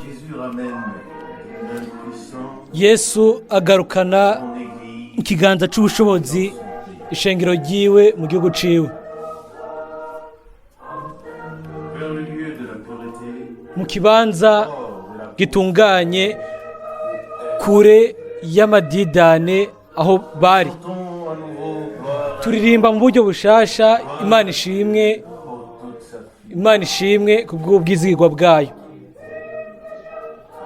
Jésus ramène d'une main puissante Yesu agarukana son Église ikiganza c'ubushobozi ishengero ryiwe mu gihugu ciwe vers le lieu de la pureté, mu kibanza hors de la gitunganye kure y'amadidane aho bari. Chantons à nouveau gloire Turirimba mu buryo bushasha Imana ishimwe, pour toute sa fille. Imana ishimwe ku bw'ubwizigirwa bwayo.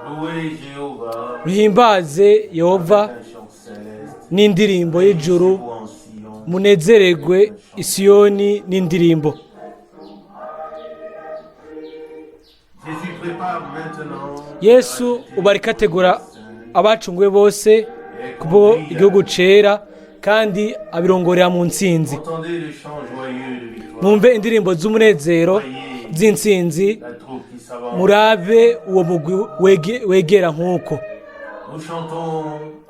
Louez Jéhovah Ruhimbaze Yehova avec un chant céleste. n'indirimbo y'ijuru, Réjouissez-vous en Sion. munezererwe Isiyoni n'indirimbo. Jésus prépare maintenant Yesu ubu ariko ategura abacunguwe bose kubwo igihugu cera kandi abirongorera mu ntsinzi. Entendez le chant joyeux de victoire. Mwumve indirimbo z'umunezero z'intsinzi, La troupe qui s'avance. murabe uwo mugwi wegera nk'uko. Nous chantons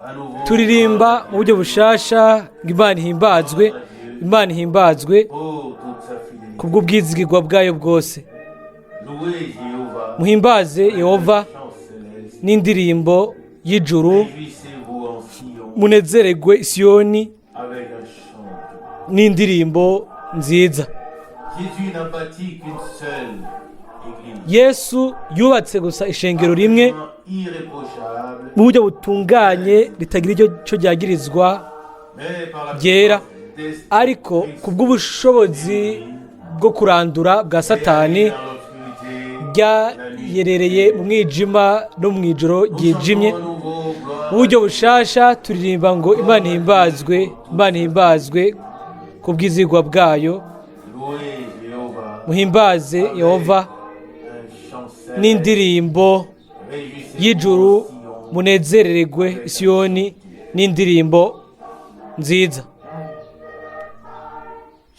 à nouveau Turirimba mu buryo bushasha ngo Imana ihimbazwe, Imana ihimbazwe pour toute sa fidélité. kubw'ubwizigirwa bwayo bwose. Louez Jéhovah Muhimbaze Yehova avec un chant céleste. n'indirimbo y'ijuru, Réjouissez-vous en Sion munezererwe Isiyoni avec un chant. n'indirimbo nziza. Jésus n'a bâti qu'une seule église. Yesu yubatse gusa ishengero rimwe Irréprochable, mu buryo butunganye ritagira icyo cyo ryagirizwa mais par la ryera, puissance d'Esprit ariko ku bw'ubushobozi bwo kurandura bwa Satani dans l'obscurité, ryayerereye mu mwijima no mu ijoro ryijimye. Nous chantons à nouveau gloire Mu buryo bushasha turirimba ngo Imana ihimbazwe, Imana ihimbazwe ku bw'izigwa bwayo. Louez Jéhovah Muhimbaze Yehova un chant céleste. n'indirimbo Réjouissez-vous y'ijuru, en Sion. munezerererwe Isiyoni n'indirimbo nziza.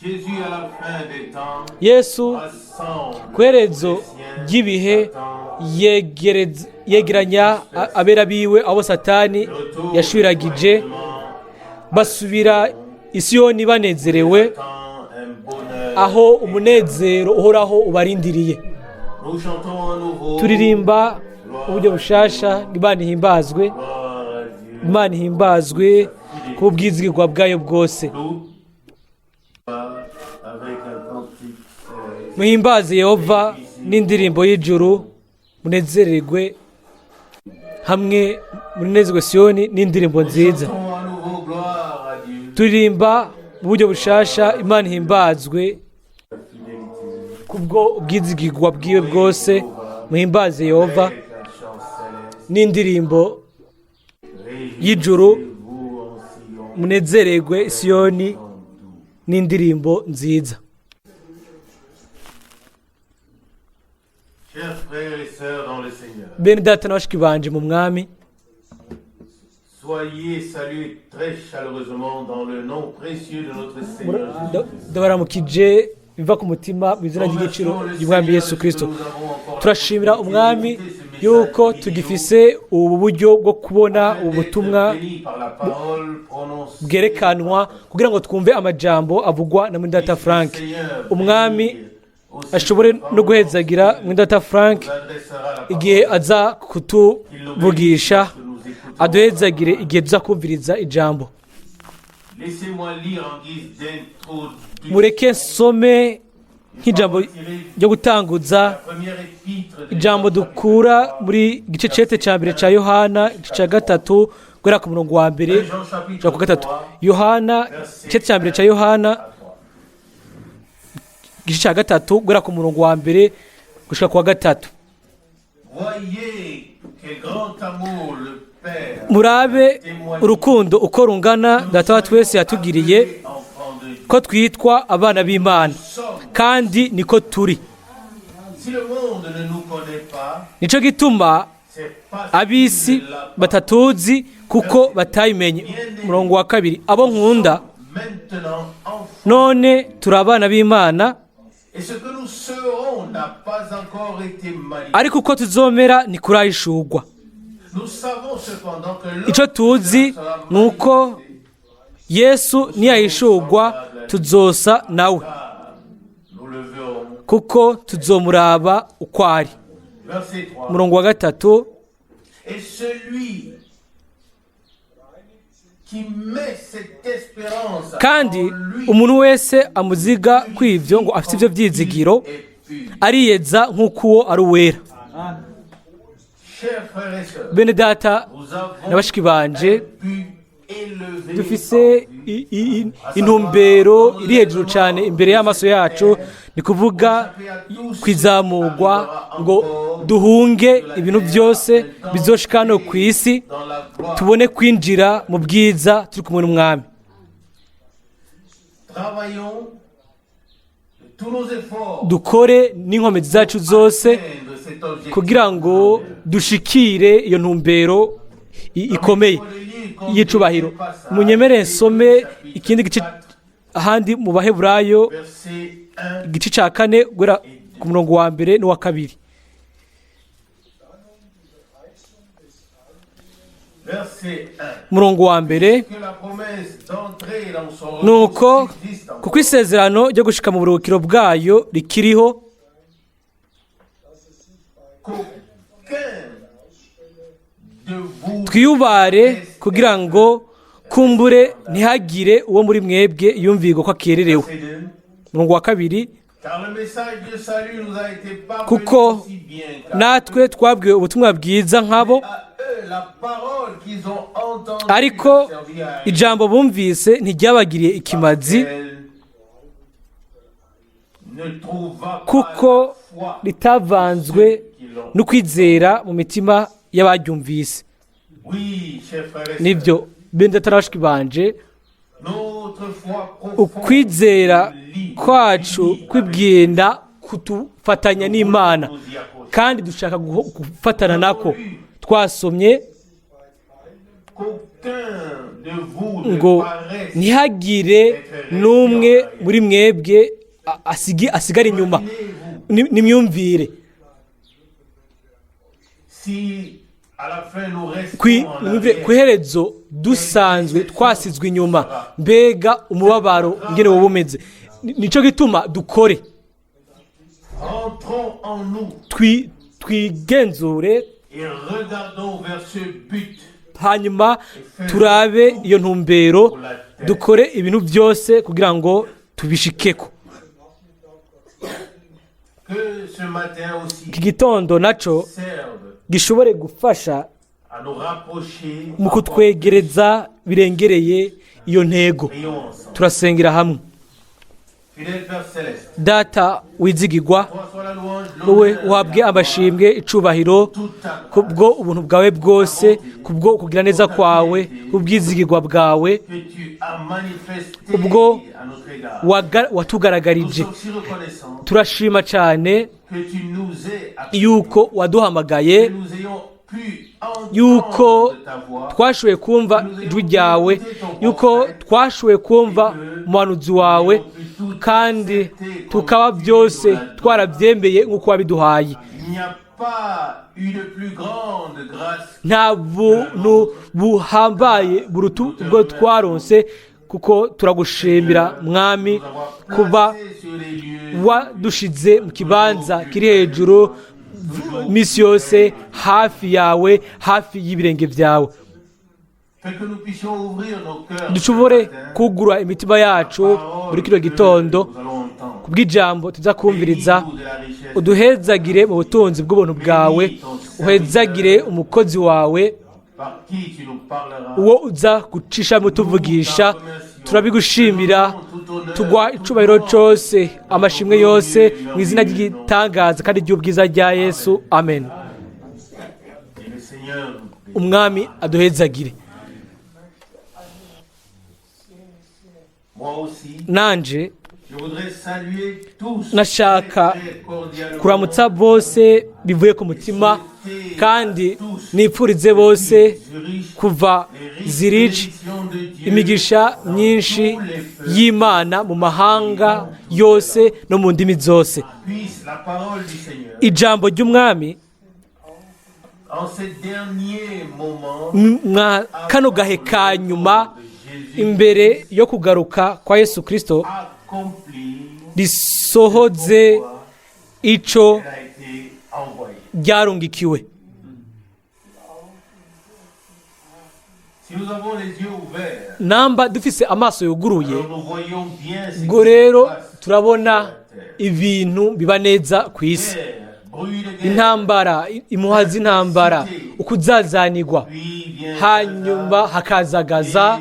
Jésus à la fin des temps Yesu rassemble ku iherezo les siens, ry'ibihe Satan, yegeranya abera biwe abo Satani retourne yashwiragije, joyeusement, basubira Isiyoni banezerewe, attend un bonheur. aho umunezero uhoraho ubarindiriye. Nous chantons à nouveau Turirimba uburyo bushasha ngo Imana ihimbazwe, gloire à Dieu. Imana ihimbazwe ku bwizigirwa bwayo bwose. Nous, avec un cantique céleste. Muhimbaze Yehova n'indirimbo y'ijuru, munezererwe hamwe munezerwe Siyoni n'indirimbo nziza. Chantons à nouveau gloire à Dieu. Turirimba mu buryo bushasha Imana ihimbazwe La fidélité. kubwo ubwizigirwa bwiwe bwose. Muhimbaze Yehova Avec un chant céleste. n'indirimbo y'ijuru, Réjouissez-vous en Sion. munezererwe Siyoni n'indirimbo nziza. Chers frères et sœurs dans le Seigneur, Bene data na bashiki banje mu Mwami, soyez salués très chaleureusement dans le nom précieux de notre Seigneur Jésus-Christ. Ndabaramukije biva ku mutima mu izina ry'igiciro ry'Umwami Yesu Kristo. Turashimira Umwami yuko tugifise ubu buryo bwo kubona ubu butumwa bwerekanwa kugira ngo twumve amajambo avugwa na Mwendata Frank. Umwami ashobore no guhezagira Mwendata Frank igihe aza kutuvugisha, aduhezagire igihe tuza kumviriza ijambo. Mureke nsome nk'ijambo ryo gutanguza, ijambo dukura muri igice cete cya mbere cya Yohana, igice cya gatatu guhera ku murongo wa mbere gushika ku gatatu. Yohana, igice cya mbere cya Yohana, igice cya gatatu guhera ku murongo wa mbere gushika ku wa gatatu. Voyez quel grand amour le Père Murabe urukundo uko rungana Data wa twese yatugiriye, enfant de Dieu. ko twitwa abana b'Imana, kandi niko turi. Si le monde ne nous connaît pas, Nico gituma c'est parce ab'isi qu'il ne l'a pas. batatuzi kuko batayimenye. Umurongo wa kabiri: abo nkunda, Maintenant, enfants, none turi abana b'Imana, et ce que nous serons n'a pas encore été manifesté. ariko uko tuzomera ntikurahishurwa. Nous savons cependant que Icyo tuzi sera ni uko manifesté, Yesu niyahishurwa tuzosa nawe, car nous le verrons Kuko tuzomuraba uko ari. Verset 3. Umurongo wa gatatu. Et celui qui met cette espérance Kandi en lui umuntu wese amuziga kw'ivyo ngo afite ivyo vyizigiro est pur. ariyeza nk'uko uwo ari uwera. Chers frères et sœurs, Bene data nous avons na bashiki banje, un but élevé dufise en vue. intumbero iri hejuru cyane imbere y'amaso yacu, ni kuvuga kwizamurwa ngo duhunge ibintu byose bizoshika hano ku isi, Dans la gloire. tubone kwinjira mu bwiza turi kumwe n'umwami. Travaillons de tous nos efforts Dukore n'inkomezi zacu zose atteindre cet objectif. kugira ngo dushikire iyo ntumbero ikomeye y'icubahiro. Munyemere nsome ikindi gice ahandi mu Baheburayo, Verset 1 igice cya kane guhera ku murongo wa mbere n'uwa kabiri. Verset 1. Umurongo wa mbere. Que la promesse d'entrer dans son Nuko repos subsiste encore. kuko isezerano ryo gushika mu buruhukiro bwayo rikiriho, Qu'aucun de vous twiyubare kugira ngo kumbure ntihagire uwo muri mwebwe yumvirwa ko akererewe. Verset 2. Umurongo wa kabiri. Car le message de salut nous a été parvenu Kuko aussi bien qu'à natwe twabwiwe ubutumwa bwiza nk'abo, eux, la parole qu'ils ont entendue ariko n'a servi à rien. ijambo bumvise ntiryabagiriye ikimazi, Elle ne trouva pas kuko la foi ritavanzwe qui l'ont. no kwizera mu mitima y'abaryumvise. Oui, chers frères et sœurs, Nibyo, bene data na bashiki banje, notre foi profonde ukwizera lie- kwacu lie avec kwibwinda kutufatanya n'Imana, nous y accrocher. kandi dushaka gufatana nako. Twasomye Qu'aucun de vous ne ngo paraisse ntihagire n'umwe muri mwebwe asigara inyuma. Imaginez-vous Nimyumvire si à la fin nous restons en nimyumvire arrière. ku iherezo dusanzwe twasizwe inyuma, mbega umubabaro ingene woba umeze! Nico gituma dukore. Rentrons en nous Twigenzure et regardons vers ce but. hanyuma turabe iyo ntumbero, dukore ibintu byose kugira ngo tubishikeko. Que ce matin aussi Iki gitondo naco serve gishobore gufasha à nous rapprocher. mu kutwegereza birengereye iyo ntego. Prions ensemble. Turasengera hamwe. Fidèle Père Céleste, Data wizigirwa, toi soit la louange, wowe l'honneur, uhabwe amashimwe, icubahiro, toute ta grâce kubwo ubuntu bwawe bwose, kubwo kugira neza kwawe, kubwizigirwa bwawe que tu as manifestée ubwo à notre égard. Nous watugaragarije. sommes si reconnaissants Turashima cyane que tu nous aies appelés, yuko waduhamagaye, que nous ayons pu yuko entendre ta voix, twashoboye kumva ijwi ryawe, yuko twashoboye kumva umuhanuzi wawe, kandi tukaba byose twarabyemeye nk'uko wabiduhaye. Il n'y a pas eu de plus grande grâce. Nta buntu buhambaye buruta ubwo twaronse, kuko turagushimira mwami Nous avoir kuba placés sur les lieux wadushize mu kibanza kiri hejuru misi yose, hafi yawe, hafi y'ibirenge byawe. Fais que nous puissions ouvrir nos cœurs Dushobore ce matin kugura imitima yacu muri kino gitondo que nous allons entendre. kubw'ijambo tuza kumviriza. Bénis-nous de la richesse Uduhezagire mu butunzi bw'ubuntu bwawe, uhezagire umukozi wawe par qui tu nous parleras. uwo uza gucishamo tuvugisha. Turabigushimira, tugwa icubahiro cyose, amashimwe yose, mu izina ry'igitangaza kandi ry'ubwiza rya Yesu, amen. Et le Seigneur nous bénisse. Umwami aduhezagire. Moi aussi, Nanje je voudrais saluer tous nashaka très, très cordialement kuramutsa bose bivuye ku mutima, kandi nipfurize bose Zurich, kuva les riches Zurich bénédictions de Dieu imigisha dans myinshi tous les peuples. y'Imana mu mahanga yose no mu ndimi zose. Puisse la parole du Seigneur, Ijambo ry'umwami en ces derniers moments, mwa kano gahe ka nyuma de Jésus, imbere yo kugaruka kwa Yesu Kristo accomplir risohoze ico elle a été envoyée. ryarungikiwe. Si nous avons les yeux ouverts, Namba dufise amaso yuguruye, alors nous voyons bien ce qui ubwo se rero passe turabona sur la terre. ibintu biba neza ku isi. Guerre, bruit de guerre, Intambara, impuha z'intambara, ukuzazanirwa, puis vient hanyuma Gaza, hakaza Gaza,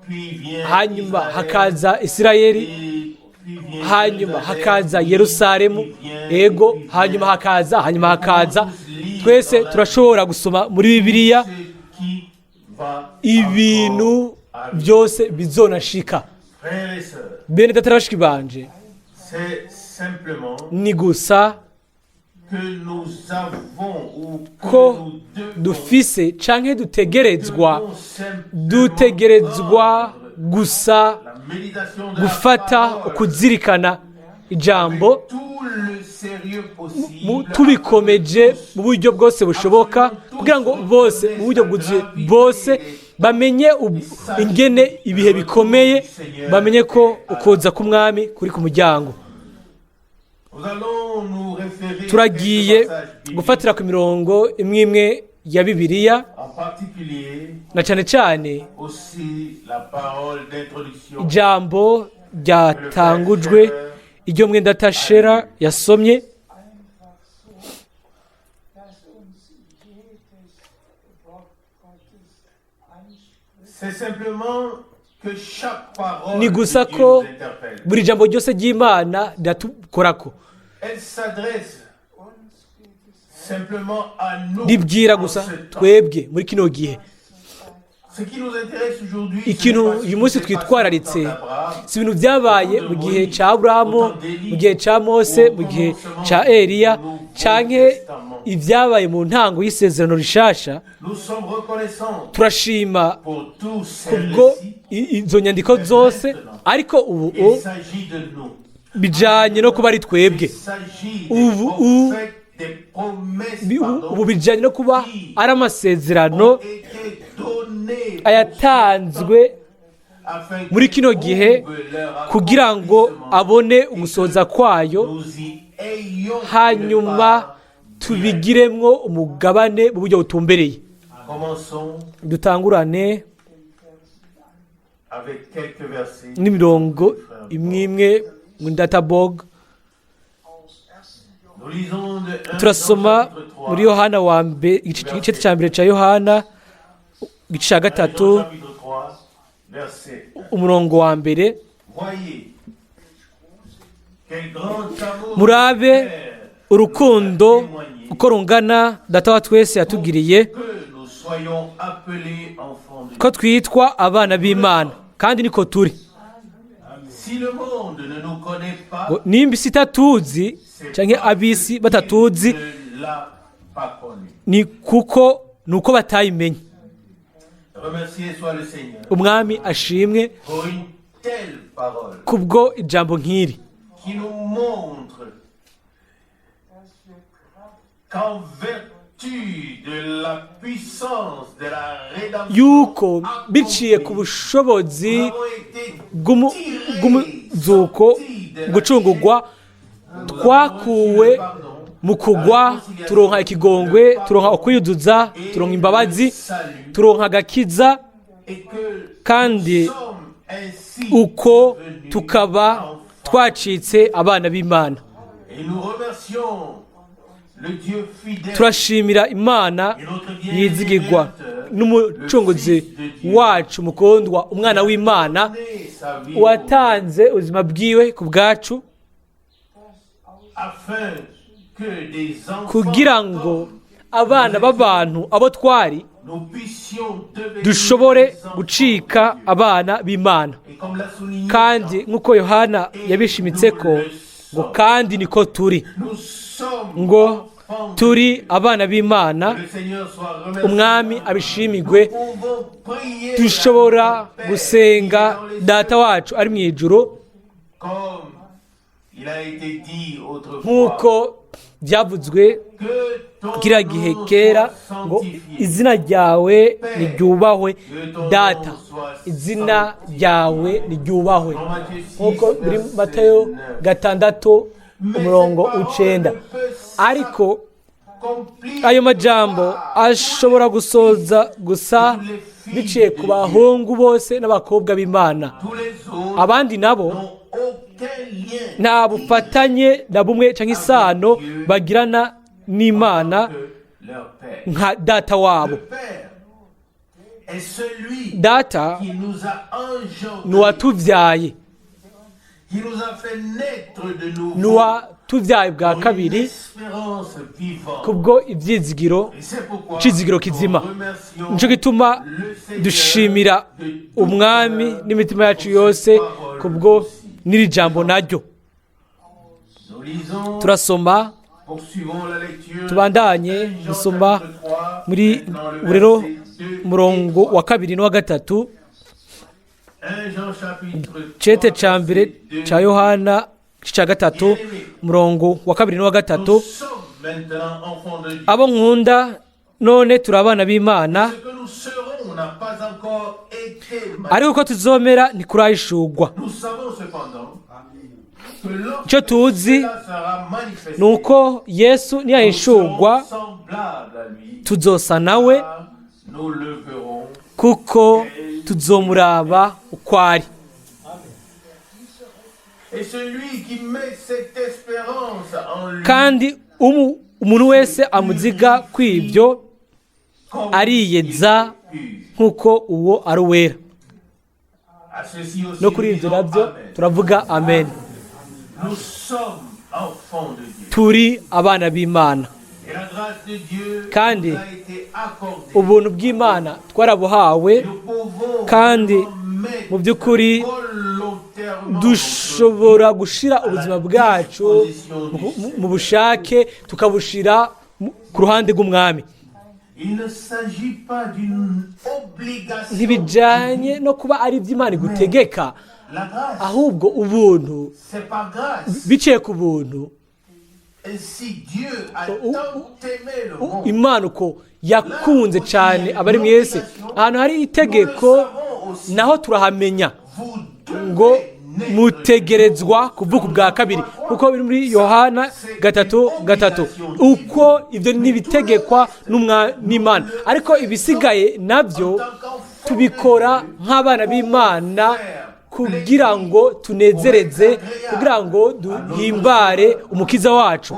puis vient hanyuma Israël, hakaza Isirayeli, et puis vient hanyuma Jérusalem, hakaza Yerusalemu, puis vient, ego, puis vient hanyuma hakaza, hanyuma hakaza. Twese turashobora gusoma muri Bibiliya ce qui va ibintu encore arriver. byose bizonashika. Frères et sœurs, Bene data na bashiki banje, c'est simplement ni gusa que nous avons ou que ko nous devons, dufise canke dutegerezwa, devons simplement dutegerezwa prendre gusa la méditation de la gufata parole ukuzirikana ijambo avec tout le sérieux possible, tubikomeje mu buryo bwose bushoboka, kugira ngo bose mu buryo bwuzuye bose bamenye ingene ibihe bikomeye, bamenye ko ukuza k'umwami kuri ku muryango. Nous allons nous référer à Turagiye quelques passages bibliques, gufatira ku mirongo imwe imwe ya Bibiliya, en particulier na cane cane aussi la parole d'introduction ijambo ryatangujwe iryo mwenda tashera yasomye. Dass uns jedes Wort Gottes anspricht. C'est simplement que chaque parole Ni de gusa Dieu ko nous interpelle. buri jambo ryose ry'Imana riratukorako, Elle s'adresse Uns geht es simplement à nous ribwira en gusa ce temps. twebwe muri kino gihe. Ce qui nous intéresse aujourd'hui, ce Ikintu n'est pas ce uyu qui munsi s'est passé au temps twitwararitse d'Abraham, si ibintu byabaye mu gihe cya Aburahamu, mu gihe cya Mose, mu gihe cya Eliya, canke ibyabaye mu ntango y'isezerano rishasha. Nous sommes reconnaissants Turashima pour tous ces kubwo récits. izo nyandiko zose, ariko ubu Il s'agit de nous. bijanye no kuba ari twebwe. Il s'agit des prophètes, des promesses, pardon, Ubu bijanye no kuba ari amasezerano ont été données ayatanzwe afin muri qu'ils kino gihe trouvent leur kugira ngo accomplissement. abone ugusohoza kwayo, Nous y ayons une hanyuma part. tubigiremwo umugabane mu buryo butumbereye. Commençons Dutangurane avec quelques versets. n'imirongo imwe imwe mu databog. Aus 1. Nous lisons de 1 Turasoma Jean chapitre 3, muri Yohana wa mbere, igice cya mbere cya Yohana, igice cya 1 Jean gatatu, chapitre 3, verset 1. umurongo wa mbere. Voyez quel grand amour Murabe le Père urukundo nous a témoigné uko rungana data wa twese yatugiriye, que nous soyons appelés enfants de Dieu. ko twitwa abana b'Imana, kandi niko turi. Si le monde ne nous connaît pas, Ngo nimba isi itatuzi c'est canke parce ab'isi qu'il batatuzi, ne l'a pas connu. ni kuko nuko batayimenye. Remercié soit le Seigneur Umwami ashimwe pour une telle parole kubwo ijambo nk'iri qui nous montre dass wir Kraft qu'en vertu de la puissance de la rédemption yuko biciye ku accomplie, bushobozi nous avons été tirés, bw'umuzuko, sortis de la gucungurwa, chair. Nous avons reçu twakuwe le pardon, mu kugwa, turonka ikigongwe, turonka ukwiyuduza, turonka imbabazi, et le salut, turonka agakiza, et que kandi nous sommes ainsi uko devenus tukaba enfants. twacitse abana b'Imana. Et nous remercions le Dieu fidèle Turashimira Imana et notre bien-aimé yizigirwa Rédempteur, n'umucunguzi le Fils de Dieu, wacu mukundwa, umwana w'Imana, donné sa vie watanze ubuzima bwiwe ku bwacu, afin que des enfants kugira ngo abana b'abantu abo twari nous puissions devenir dushobore des enfants gucika de Dieu. abana b'Imana. Et comme l'a souligné Kandi Jean, nk'uko Yohana yabishimitse ko ngo kandi niko turi, nous sommes ngo enfants de turi Dieu. abana b'Imana. Que le Seigneur soit remercié. Umwami abishimirwe. Nous pouvons prier Dushobora à notre Père gusenga qui est dans les data cieux, wacu ari mu ijuru, comme il a été dit autrefois, nk'uko byavuzwe que ton kiriya gihe nom kera, soit ngo sanctifié. izina ryawe niryubahwe, data, izina ryawe niryubahwe, Dans Matthieu 6, nk'uko biri verset Matayo 9. 6 umurongo w'icenda. Ariko ayo majambo ashobora gusoza gusa biciye ku bahungu bose n'abakobwa b'Imana. Abandi nabo nta bufatanye na bumwe cyangwa isano bagirana n'Imana nka data wabo. Data ni uwatubyaye, ni uwatubyaye bwa kabiri kubwo ibyizigiro, icizigiro kizima. Nicyo gituma dushimira Umwami n'imitima yacu yose kubwo n'iri jambo naryo. Turasoma, tubandanye gusoma muri burero murongo wa 2 n'uwa 3, cete ca mbere ca Yohana ca 3, murongo wa 2 n'uwa 3. Abo nkunda, none turi abana b'Imana, ariko uko tuzomera ntikurahishurwa. Icyo tuzi ni uko Yesu niyahishurwa tuzosa nawe, kuko tuzomuraba uko ari. Kandi umuntu wese amuziga kw'ibyo ariyeza nk'uko uwo ari uwera. No kuri ibyo nabyo turavuga amen. Turi abana b'Imana, kandi ubuntu bw'Imana twarabuhawe, kandi mu by'ukuri dushobora gushira ubuzima bwacu mu bushake, tukabushira ku ruhande rw'Umwami. Ntibijyanye no kuba ari iby'Imana igutegeka, ahubwo ubuntu, biciye ku buntu, Imana uko yakunze cyane abari mwese. Ahantu hari itegeko naho turahamenya ngo mutegerezwa kuvuka ubwa kabiri, kuko biri muri Yohana 3:3. Uko ibyo ntibitegekwa n'Imana, ariko ibisigaye nabyo tubikora nk'abana b'Imana kugira ngo tunezereze, kugira ngo duhimbare Umukiza wacu.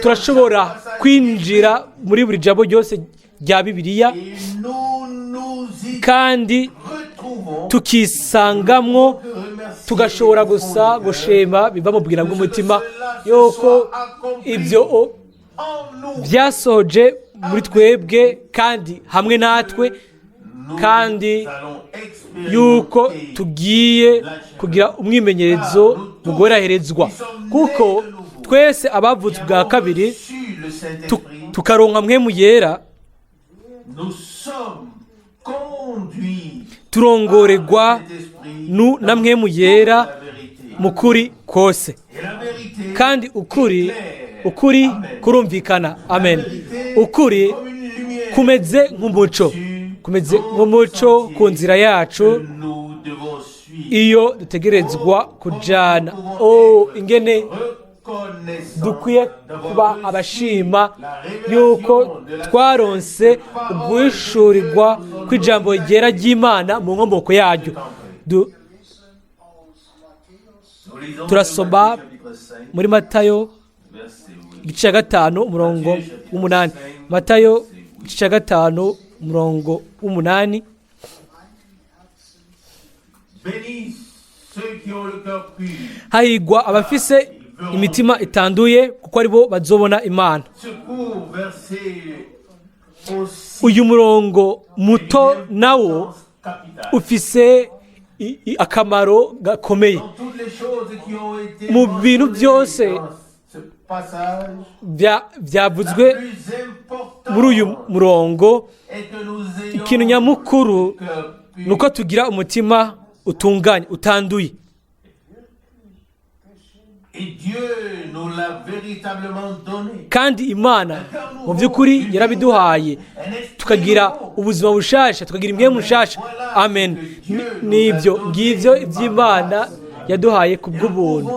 Turashobora kwinjira muri buri jambo ryose rya Bibiliya, kandi tukisangamwo, tugashobora gusa gushima biva mu bwira bw'umutima yuko ibyo byasohoje muri twebwe kandi hamwe natwe, kandi yuko tugiye kugira umwimenyerezo mu guheraherezwa, kuko twese abavutse ubwa kabiri tukaronka mwe mu yera, turongoregwa na mwe mu yera mu kuri kose, kandi ukuri kurumvikana. Amen. Ukuri kumeze nk'umuco, kumeze nk'umuco ku nzira yacu iyo dutegerezwa kujana. Ingene dukwiye kuba abashima yuko twaronse uguhishurirwa kw'ijambo ryera ry'Imana mu nkomoko yaryo. Turasoma muri Matayo igice cya 5 umurongo w'8. Matayo igice cya 5 umurongo w'8. Hahigwa abafise imitima itanduye, kuko aribo bazobona Imana. Uyu murongo muto nawo ufise akamaro gakomeye mu bintu byose byavuzwe muri uyu murongo. Ikintu nyamukuru ni uko tugira umutima utunganye, utanduye. Kandi Imana mu by'ukuri yarabiduhaye, tukagira ubuzima bushasha, tukagira imwe mushasha. Amen. Nibyo ngibyo iby'Imana yaduhaye kubw'ubuntu,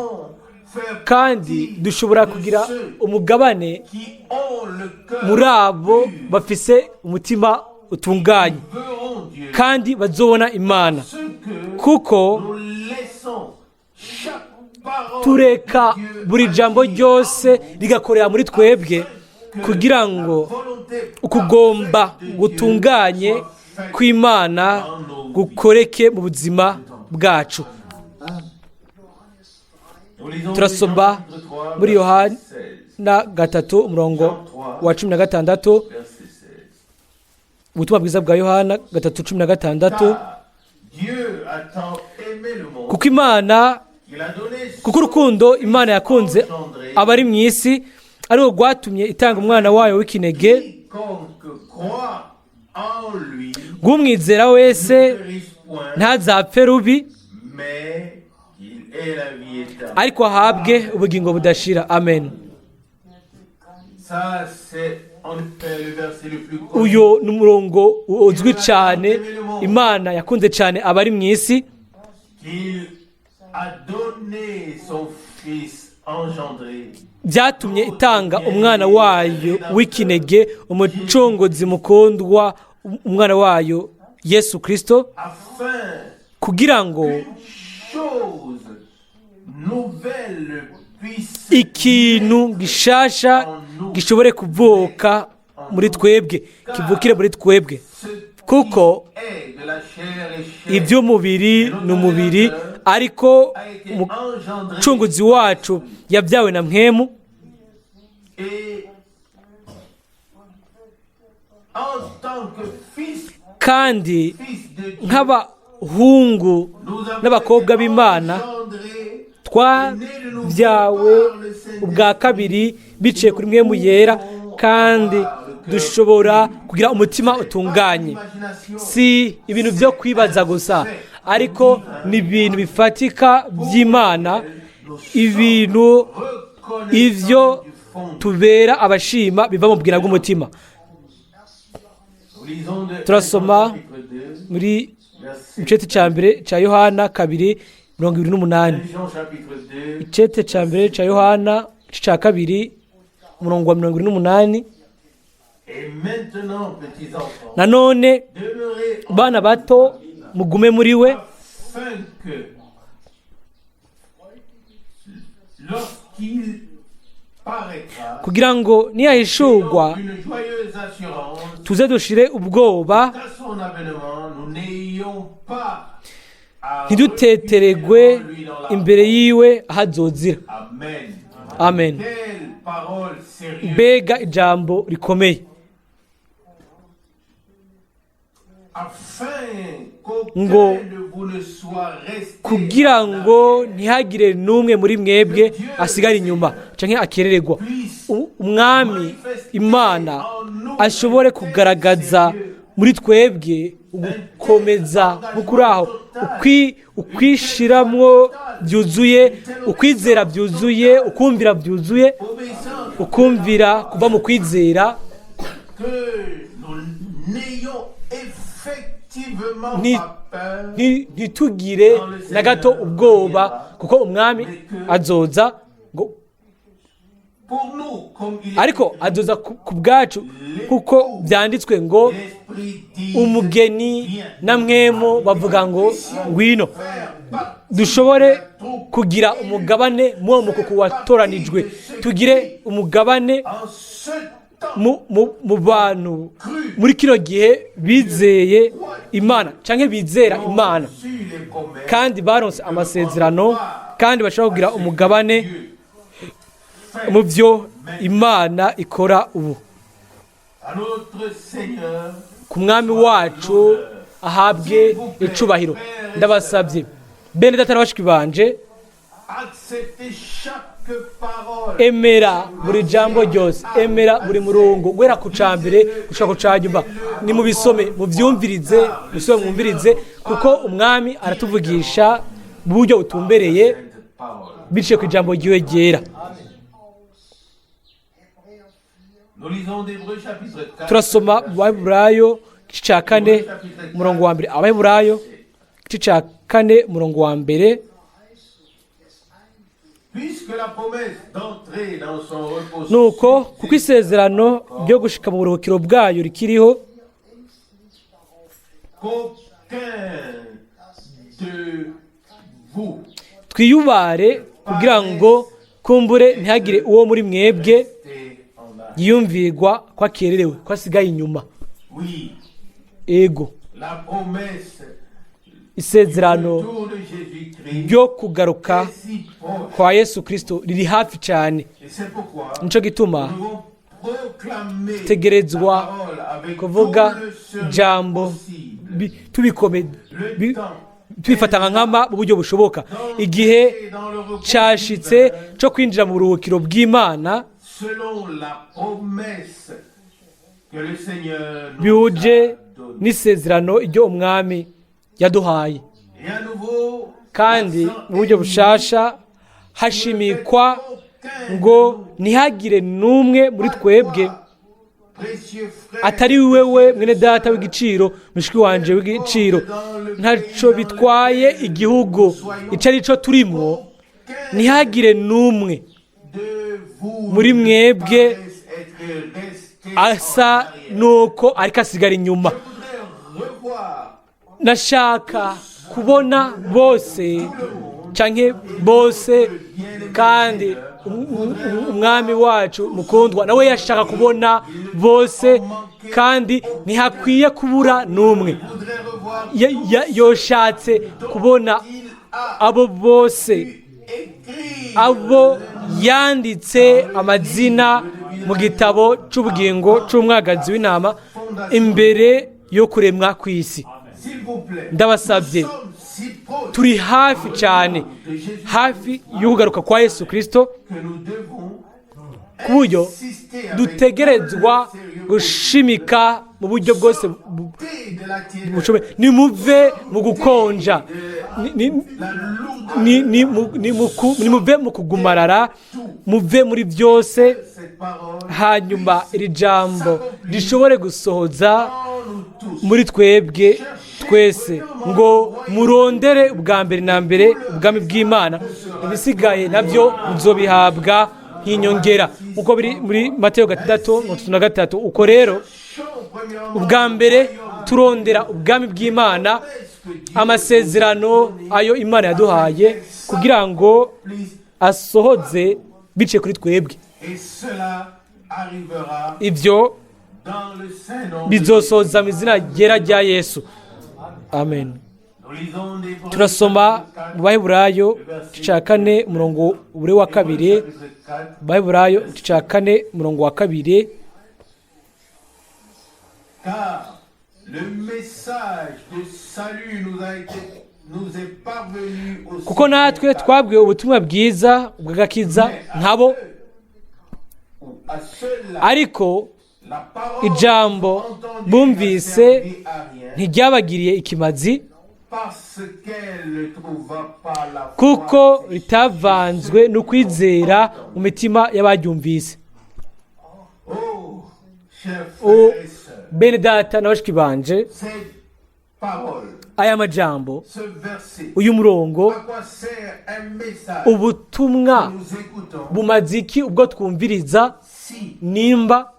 faire Kandi partie dushobora de kugira ceux umugabane qui ont le cœur muri abo pur, bafise umutima utunganye verront Dieu. kandi bazobona Imana, Ce que kuko nous laissons chaque parole tureka de Dieu buri jambo agir ryose en nous, rigakorera muri twebwe, que kugira la ngo volonté ukugomba parfaite de Dieu gutunganye soit faite kw'Imana gukoreke mu buzima bwacu. Nous lisons Turasoma Jean chapitre 3, muri verset Yohana 16, na 3 umurongo wa 16, verset 16. Ubutumwa bwiza bwa Yohana 3:16. Car Dieu a tant aimé le monde Kuko Imana, qu'il a donné son kuko urukundo Imana yakunze engendré, abari mu isi ari wo rwatumye itanga umwana wayo w'ikinege, quiconque croit en lui ng'umwizera wese ne périsse point, ntazapfe rubi, mais qu'il ait la vie éternelle. ariko ahabwe ubugingo budashira. Amen. Ça, c'est en effet le verset le plus connu. Uyu ni umurongo uzwi cyane. Imana yakunze cyane abari mu isi Qu'il a donné son fils engendré, byatumye itanga umwana wayo w'ikinege, umucunguzi mukundwa, umwana wayo Yesu Kirisito, afin kugira ngo qu'une chose nouvelle puisse ikintu gishasha gishobore kuvuka muri twebwe, kivukire muri twebwe, ce qui kuko est de la chair est chair, iby'umubiri ni umubiri, ariko a été engendré umucunguzi wacu yabyawe na mpwemu, et en tant que fils, kandi fils de Dieu, nk'abahungu nous avons n'abakobwa été b'Imana engendrés twabyawe ubwa kabiri biciye kuri mpwemu yera, kandi dushobora kugira umutima utunganye. imagination Si ibintu byo kwibaza gusa, ariko ni ibintu bifatika by'Imana, ibintu reconnaissant ivyo du fond. tubera abashima biva mu bwira bw'umutima. Nous lisons de Turasoma 1 Jean chapitre 2, muri verset icete cya mbere cya Yohana 2:28. 1 Jean chapitre 2, Icete cya mbere cya Yohana igice cya 2:28. Et maintenant, petits enfants, Nanone demeurez en bana bato, mugume muri we, afin que lorsqu'il paraîtra, kugira ngo niyahishurwa une joyeuse assurance tuze dushire ubwoba, qu'à son avènement, nous n'ayons pas à ntiduteteregwe reculer devant lui dans la imbere yiwe ahazozira. Amen. Amen. Quelle parole sérieuse. Mbega ijambo rikomeye! Afin qu'aucun Ngo de vous ne soit resté kugira en ngo arrière, ntihagire n'umwe muri mwebwe asigara inyuma canke akerererwa, puisse Umwami Imana ashobore kugaragaza muri twebwe ugukomeza nk'ukuri aho, ukwishiramwo byuzuye, ukwizera byuzuye, ukumvira byuzuye, obéissance ukumvira kuva mu kwizera, que nous n'ayons effectivement pas peur, ntitugire na gato ubwoba, kuko umwami azoza ngo pour nous, comme il est ariko écrit, azoza ku bwacu, kuko byanditswe ngo l'Esprit dit, umugeni viens. na mwemo bavuga ngo ngwino. Faire partie Dushobore de la troupe kugira umugabane muri uwo mukuku watoranijwe, tugire umugabane en ce temps mu bantu muri kino gihe bizeye Imana cyangwa bizera Imana, reçu les promesses kandi baronse amasezerano, kandi bashobora kugira umugabane Dieu fait mu byo Imana ikora ubu. à notre Seigneur. Ku mwami wacu ahabwe icubahiro. Ndabasabye, bene data na bashiki banje, Acceptez chaque parole emera buri jambo ryose, emera buri murongo, guhera ku ca mbere gushika ku ca nyuma. Nimubisome, muvyumvirize, musome mwumvirize, kuko umwami aratuvugisha mu buryo butumbereye cette parole. biciye ku ijambo ryiwe ryera. Nous lisons d'Hébreux chapitre 4. Turasoma mu Baheburayo igice cya 4 umurongo wa 1. Abaheburayo igice cya 4 umurongo wa 1. Nuko kuko isezerano ryo gushika mu buruhukiro bwayo rikiriho, twiyubare kugira ngo kumbure ntihagire uwo muri mwebwe yiyumvirwa ko akererewe, ko asigaye inyuma. Ego, isezerano ryo kugaruka kwa Yesu Kristo riri hafi cyane. Nico gituma tegerezwa kuvuga ijambo tubifata nka nkama mu buryo bushoboka. Igihe cyashitse cyo kwinjira mu buruhukiro bw'Imana bihuje n'isezerano iryo umwami yaduhaye. Kandi mu buryo bushasha hashimikwa ngo ntihagire n'umwe muri twebwe atari wewe mwene data w'igiciro, mushiki wanje w'igiciro, ntaco bitwaye igihugu ico ari cyo turimwo, ntihagire n'umwe muri mwebwe asa nuko ariko asigara inyuma. Nashaka kubona bose canke bose, kandi umwami wacu mukundwa nawe yashaka kubona bose, kandi ntihakwiye kubura n'umwe. Yoshatse kubona abo bose, abo yanditse amazina mu gitabo c'ubugingo c'umwagazi w'intama imbere yo kuremwa kw'isi. Ndabasabye, turi hafi cyane, hafi y'ukugaruka kwa Yesu Kristo, ku buryo dutegerezwa gushimika mu buryo bwose bushoboye. Nimuve mu gukonja, nimuve mu kugumarara, muve muri byose, hanyuma iri jambo rishobore gusohoza muri twebwe twese, ngo murondere ubwa mbere na mbere ubwami bw'Imana, ibisigaye nabyo muzobihabwa nk'inyongera, nkuko biri muri Mateyo 6:33. Uko rero ubwa mbere turondera ubwami bw'Imana, amasezerano ayo Imana yaduhaye kugira ngo asohoze biciye kuri twebwe. Ibyo bizosoza mu izina ryera rya Yesu. Amen. Turasoma mu Baheburayo igice 4 umurongo wa 2. Baheburayo igice 4 umurongo wa 2. Kuko natwe twabwiwe ubutumwa bwiza bw'agakiza nkabo, ariko ijambo bumvise ntiryabagiriye ikimazi, kuko ritavanzwe no kwizera mu mitima y'abaryumvise. Bene data na bashiki banje, aya majambo, uyu murongo, ubutumwa bumaze iki ubwo twumviriza nimba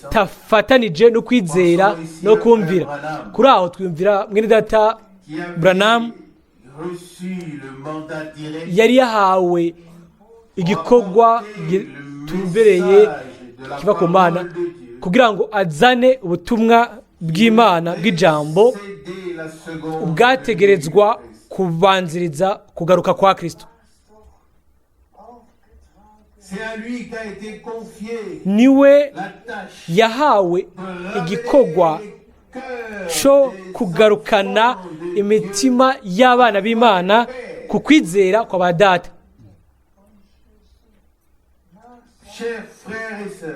butafatanije no kwizera no kumvira? Kuri aho twumvira mwene data Branham yari yahawe igikorwa gitumbereye kiva ku Mana kugira ngo azane ubutumwa bw'Imana bw'ijambo bwategerezwa kubanziriza kugaruka kwa Kristo. Niwe yahawe igikorwa cyo kugarukana imitima y'abana b'Imana ku kwizera kwa ba data.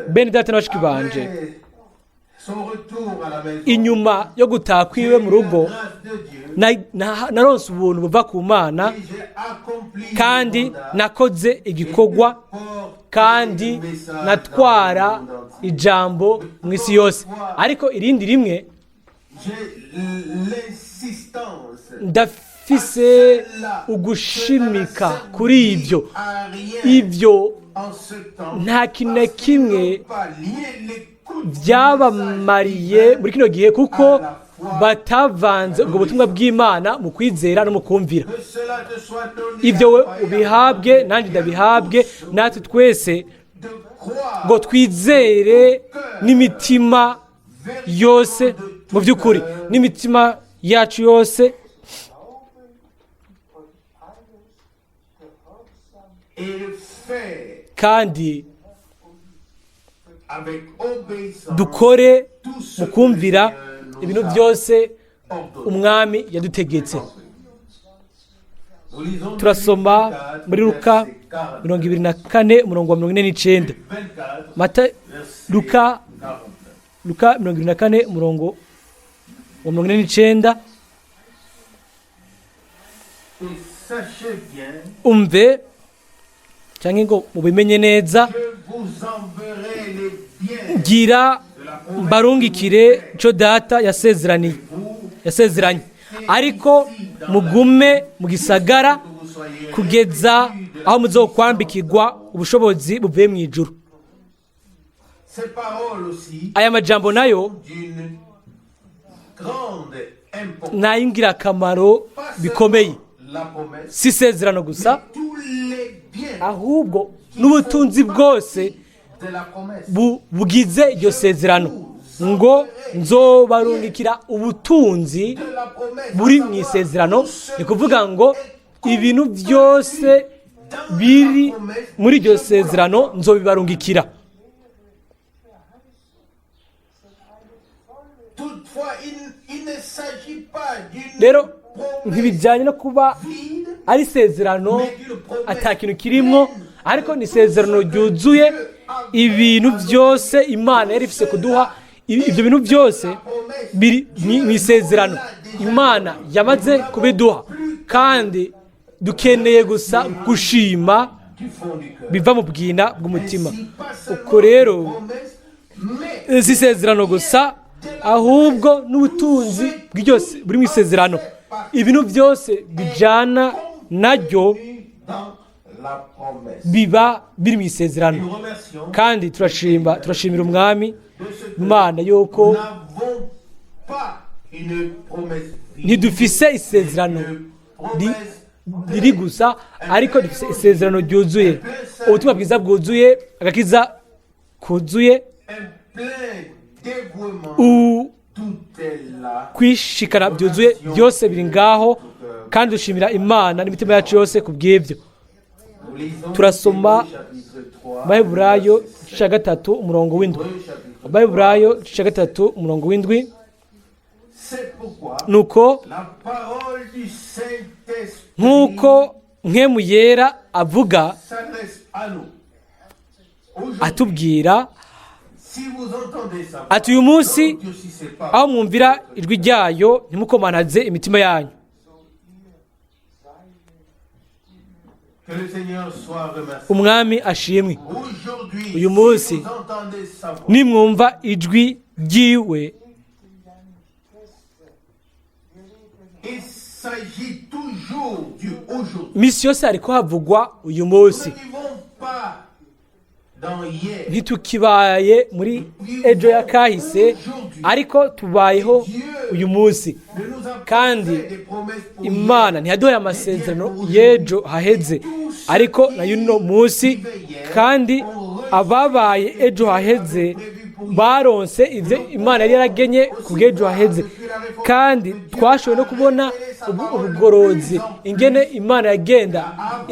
Bene data na bashiki banje, inyuma yo gutaha kwiwe mu rugo, naronse ubuntu buva ku Mana, kandi nakoze igikorwa, kandi natwara ijambo mu isi yose. Ariko irindi rimwe Turafise ugushimika kuri ibyo. Ibyo nta kintu na kimwe byabamariye muri kino gihe, kuko batavanze ubwo butumwa bw'Imana mu kwizera no mu kumvira. Ibyo we ubihabwe, nanjye ndabihabwe, natwe twese ngo twizere n'imitima yose, mu by'ukuri n'imitima yacu yose, kandi dukore mu kumvira ibintu byose umwami yadutegetse. Turasoma muri Luka 24 umurongo wa 49. Mata Luka 24 umurongo wa 49. Umve cyangwa ngo mubimenye neza, ngira mbarungikire cyo data yasezeranye, ariko mugume mu gisagara kugeza aho muzokwambikirwa ubushobozi buvuye mu ijuru. Aya majambo nayo n'ay'ingirakamaro bikomeye, si isezerano gusa, ahubwo n'ubutunzi bwose bugize iryo sezerano, ngo nzobarungikira ubutunzi buri mu isezerano. Ni kuvuga ngo ibintu byose biri muri iryo sezerano nzobibarungikira. Rero ntibijyanye no kuba ari isezerano ata kintu kirimwo, ariko ni isezerano ryuzuye ibintu byose Imana yari ifise kuduha. Ibyo bintu byose biri mu isezerano Imana yamaze kubiduha, kandi dukeneye gusa gushima biva mu bwina bw'umutima. Uko rero si isezerano gusa, ahubwo n'ubutunzi bwose buri mu isezerano, ibintu byose bijyana naryo biba biri mu isezerano. Kandi turashimira umwami Imana yuko ntidufise isezerano riri gusa, ariko dufise isezerano ryuzuye, ubutumwa bwiza bwuzuye, agakiza kuzuye, kwishikana byuzuye, byose biri ngaho. Kandi dushimira Imana n'imitima yacu yose ku bw'ibyo. Turasoma Abaheburayo 3 umurongo w'indwi. Abaheburayo 3 umurongo w'indwi. Nuko nk'uko Mpwemu Yera avuga atubwira ati uyu munsi aho mwumvira ijwi ryayo ntimukomanaze imitima yanyu. Umwami ashimwe. Uyu munsi nimwumva ijwi ryiwe, misi yose hariko havugwa uyu munsi. Ntitukibaye muri ejo ya kahise, ariko tubayeho uyu munsi. Kandi Imana ntiyaduhaye amasezerano y'ejo haheze, ariko na y'uno munsi. Kandi ababaye ejo haheze baronse ibyo Imana yari yaragenye ku bw'ejo haheze. Kandi twashoboye no kubona ubugorozi, ingene Imana yagenda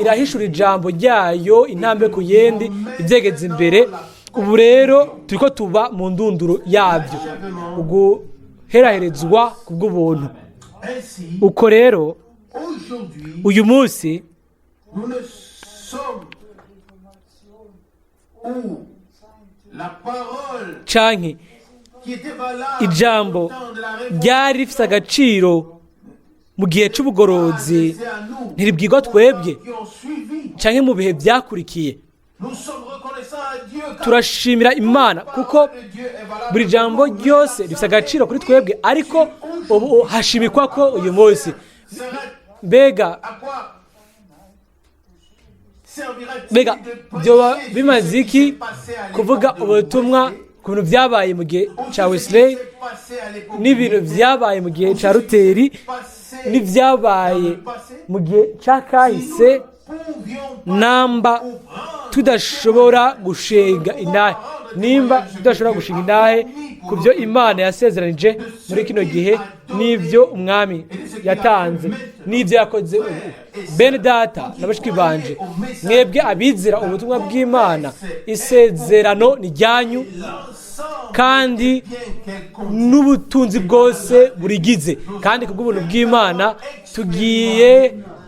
irahishura ijambo ryayo intambwe ku yindi, ibyegeze imbere. Ubu rero turiko tuba mu ndunduro yabyo, uguheraherezwa ku bw'ubuntu. Uko rero uyu munsi canke ijambo ryari rifise agaciro mu gihe c'ubugorozi ntiribwirwa twebwe canke mu bihe byakurikiye. Turashimira Imana kuko buri jambo ryose rifise agaciro kuri twebwe, ariko ubu hashimikwa ko uyu munsi Mbega mbega byoba bimaze iki kuvuga ubutumwa ku bintu byabaye mu gihe cya Wesley, n'ibintu byabaye mu gihe cya Luteri, n'ibyabaye mu gihe cya kahise, namba tudashobora gushinga intahe, nimba tudashobora gushinga intahe ku byo Imana yasezeranije muri kino gihe, n'ibyo umwami yatanze, n'ibyo yakoze ubu? Bene data na bashiki banje, mwebwe abizera ubutumwa bw'Imana, isezerano ni ryanyu kandi n'ubutunzi bwose burigize. Kandi kubw'ubuntu bw'Imana tugiye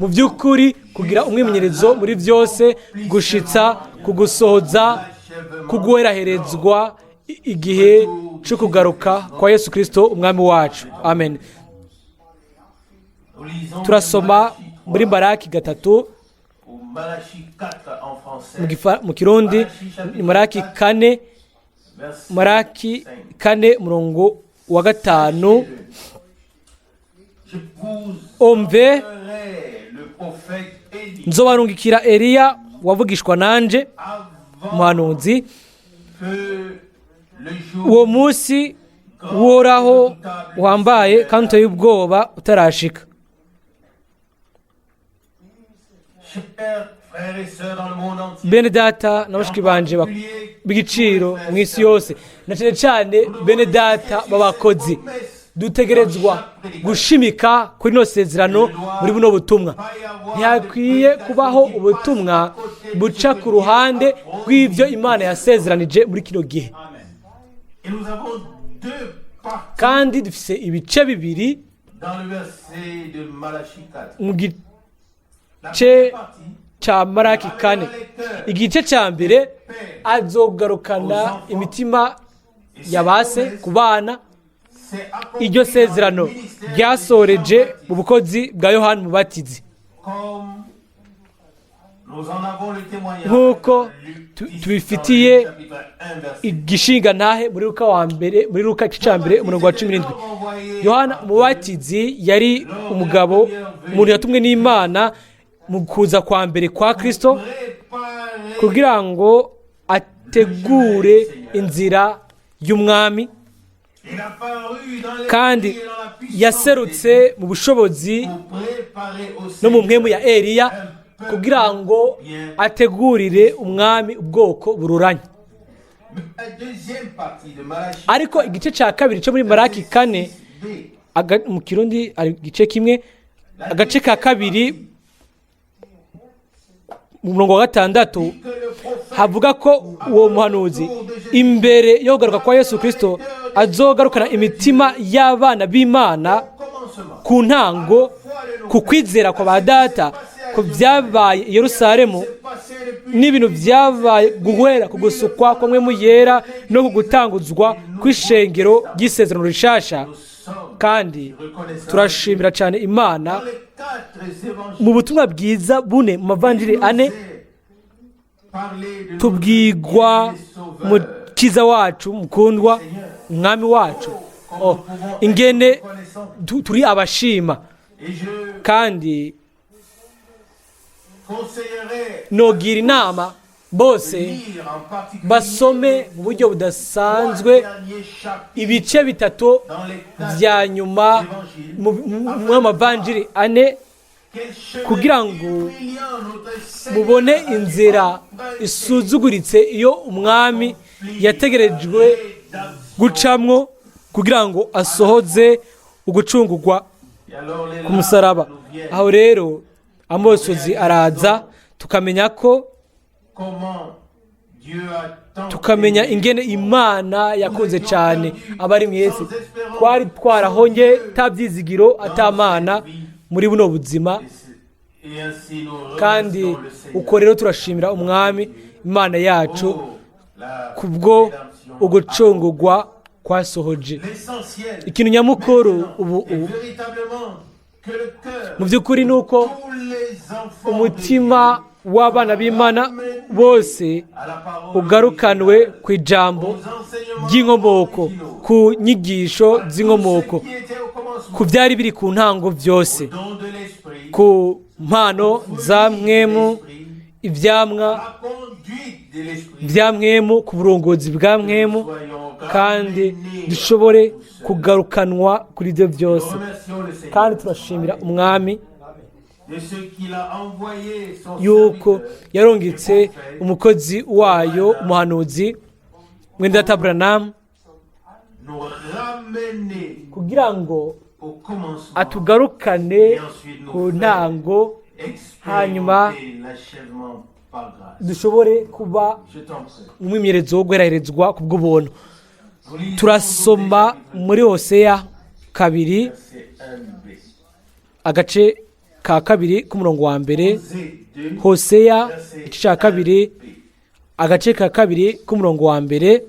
mu by'ukuri kugira umwimenyerezo muri byose, gushitsa ku gusohoza, kuguheraherezwa igihe cyo kugaruka kwa Yesu Kirisito umwami wacu. Amen. Turasoma muri Maraki 3, mu Kirundi ni Maraki 4, Maraki 4 umurongo wa 5. Omve, nzobarungikira Eliya wavugishwa nanje umuhanuzi, uwo munsi woraho wambaye kandi uteye ubwoba utarashika. Bene data na bashiki banje b'igiciro mu isi yose, na cyane cyane bene data b'abakozi, dutegerezwa gushimika kuri ino sezerano muri buno butumwa. Ntihakwiye kubaho ubutumwa buca ku ruhande rw'ibyo Imana yasezeranije muri kino gihe. Kandi dufise ibice bibiri mu gice cya Maraki 4. Igice cya mbere, azogarukana imitima yabase ku bana. Iryo sezerano ryasoreje mu bukozi bwa Yohani Mubatizi, nk'uko tubifitiye igishinga ntahe muri Luka wa mbere, muri Luka igice cya mbere umurongo wa 17. Yohana Mubatizi yari umugabo, umuntu yatumwe n'Imana mu kuza kwa mbere kwa Kristo, kugira ngo ategure inzira y'umwami. Kandi yaserutse mu bushobozi no mu mpwemu ya Eliya, kugira ngo ategurire umwami ubwoko bururanye. Ariko igice cya kabiri cyo muri Maraki 4, mu Kirundi ari igice kimwe, agace ka kabiri mu murongo wa 6, havuga ko uwo muhanuzi imbere yo kugaruka kwa Yesu Kristo azogarukana imitima y'abana b'Imana ku ntango, ku kwizera kwa ba data, ko byabaye i Yerusalemu, n'ibintu byabaye guhera ku gusukwa kwa Mpwemu Yera no ku gutanguzwa kw'ishengero ry'isezerano rishasha. Kandi turashimira cyane Imana mu butumwa bwiza bune, mu mavanjiri ane, tubwigwa mukiza wacu mukundwa, umwami wacu. Ingene turi abashima. Kandi nogira inama bose basome mu buryo budasanzwe ibice bitatu bya nyuma mu mavanjiri ane, kugira ngo mubone inzira isuzuguritse iyo umwami yategerejwe gucamwo kugira ngo asohoze ugucungurwa ku musaraba. Aho rero amosozi araza, tukamenya ko tukamenya ingene Imana yakunze cyane abari mu isi. Twari twarahonye tabyizigiro atamana muri buno buzima, kandi uko rero turashimira umwami Imana yacu kubwo ugucungurwa kwasohoje. Ikintu nyamukuru ubu mu by'ukuri ni uko umutima w'abana b'Imana bose ugarukanwe ku ijambo ry'inkomoko, ku nyigisho z'inkomoko, ku byari biri ku ntango byose, Ku mpano za mwemu, ibyamwa bya mwemu, ku burongozi bwa mwemu, kandi dushobore kugarukanwa kuri ibyo byose. Kandi turashimira Umwami yuko yarungitse umukozi wayo, umuhanuzi mwene Branham, kugira ngo atugarukane ku ntango, hanyuma dushobore kuba umwimenyerezo wo guheraherezwa ku bw'ubuntu. Turasoma muri Hoseya 2, agace ka 2 k'umurongo wa 1. Hoseya igice cya 2, agace ka 2 k'umurongo wa 1.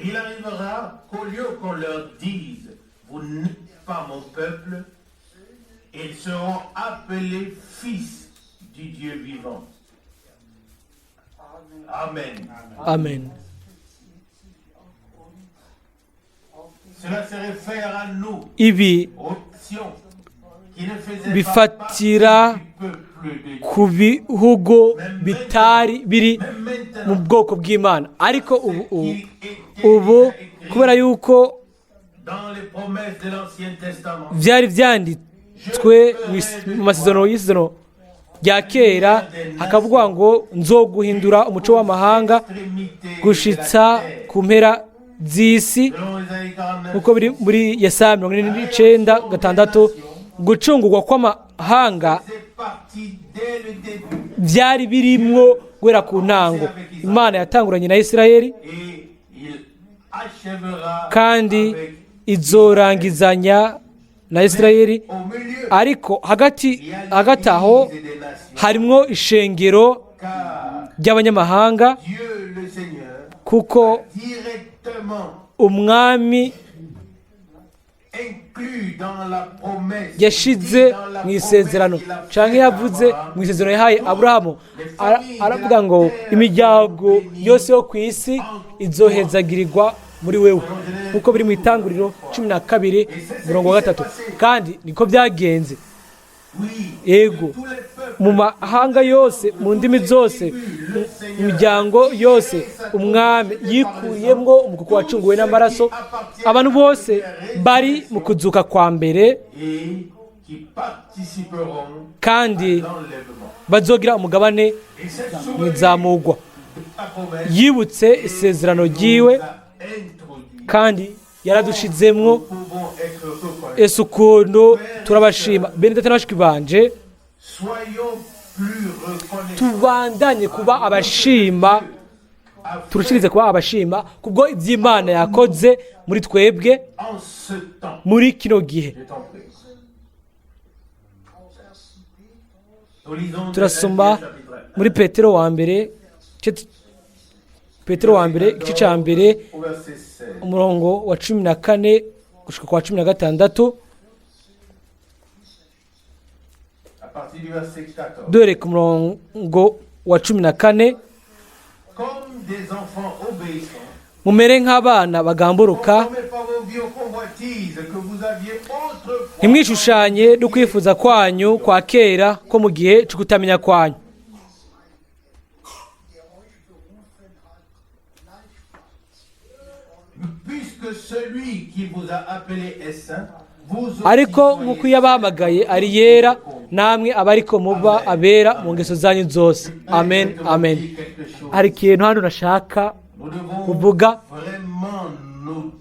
Il arrivera qu'au lieu qu'on leur dise: «Vous n'êtes pas mon peuple», ils seront appelés fils du Dieu vivant. Amen. Amen. Cela se réfère à nous, Ibi aux nations, qui ne faisaient pas bifatira partie du peuple de Dieu. Ku bihugu bitari biri Mais maintenant, mu bwoko bw'Imana, ariko ubu ubu qu'il était ubu déjà écrit kubera yuko dans les promesses de l'Ancien Testament, byari byanditswe mu masezerano y'isezerano rya kera, hakavugwa ngo nzoguhindura umuco w'amahanga extrémité de la gushitsa terre. Ku mpera z'isi, Selon Isaïe 49, nkuko biri muri Yesaya 49:6, gucungurwa kw'amahanga c'est parti dès le début byari birimwo guhera ku ntango. Imana yatanguranye na Isirayeli, et il achèvera kandi avec izorangizanya na Isirayeli. au milieu Ariko hagati il y a hagati aho l'Église des nations, harimwo ishengero car ry'abanyamahanga, Dieu le Seigneur kuko directement Umwami inclus dans la promesse yashize dans la mu isezerano promesse qu'il a canke faite à yavuze Abraham, mu isezerano yahaye Aburahamu, aravuga ngo imiryango yose yo ku isi izohezagirirwa muri wewe, nkuko biri mu Itanguriro 12 umurongo wa 3. Kandi niko byagenze. Oui, Yego, tous les peuples, mu mahanga yose, mu ndimi zose, mu miryango yose, Umwami yikuriyemwo umukuku wacunguwe n'amaraso, abantu bose bari mu kuzuka kwa mbere et qui participeront kandi à l'enlèvement. bazogira umugabane Et cette mu souvenir izamugwa. De la promesse Yibutse isezerano ryiwe nous a introduits. kandi yaradushizemwo. Nous pouvons être reconnaissants. Ese ukuntu turabashima, bene data na bashiki banje! Soyons plus reconnaissants Tubandanye kuba abashima, turushirize kuba abashima kubwo iby'Imana yakoze muri twebwe en ce temps. muri kino gihe. Je t'en prie. Nous lisons de Turasoma 1 Pierre chapitre muri Petero wa mbere Petero wa mbere igice cya 1, 1, au verset 16. umurongo wa 14 gushika kwa 16. À partir du verset 14. Dore ku murongo wa 14. Comme des enfants obéissants, Mumere nk'abana bagamburuka, conformez pas vos vies aux convoitises que vous aviez autrefois. ntimwishushanye no kwifuza kwanyu kwa kera ko mu gihe cyo kutamenya kwanyu. Der euch berufen hat, gleichfalls. Puisque celui qui vous a appelé est saint, vous aussi Ariko soyez nk'uko iyo abahamagaye ari yera, namwe aba ariko muba abera mu ngeso zanyu zose. Amen, amen. quelque chose. Hari ikintu hano nashaka Nous devons kuvuga. vraiment nous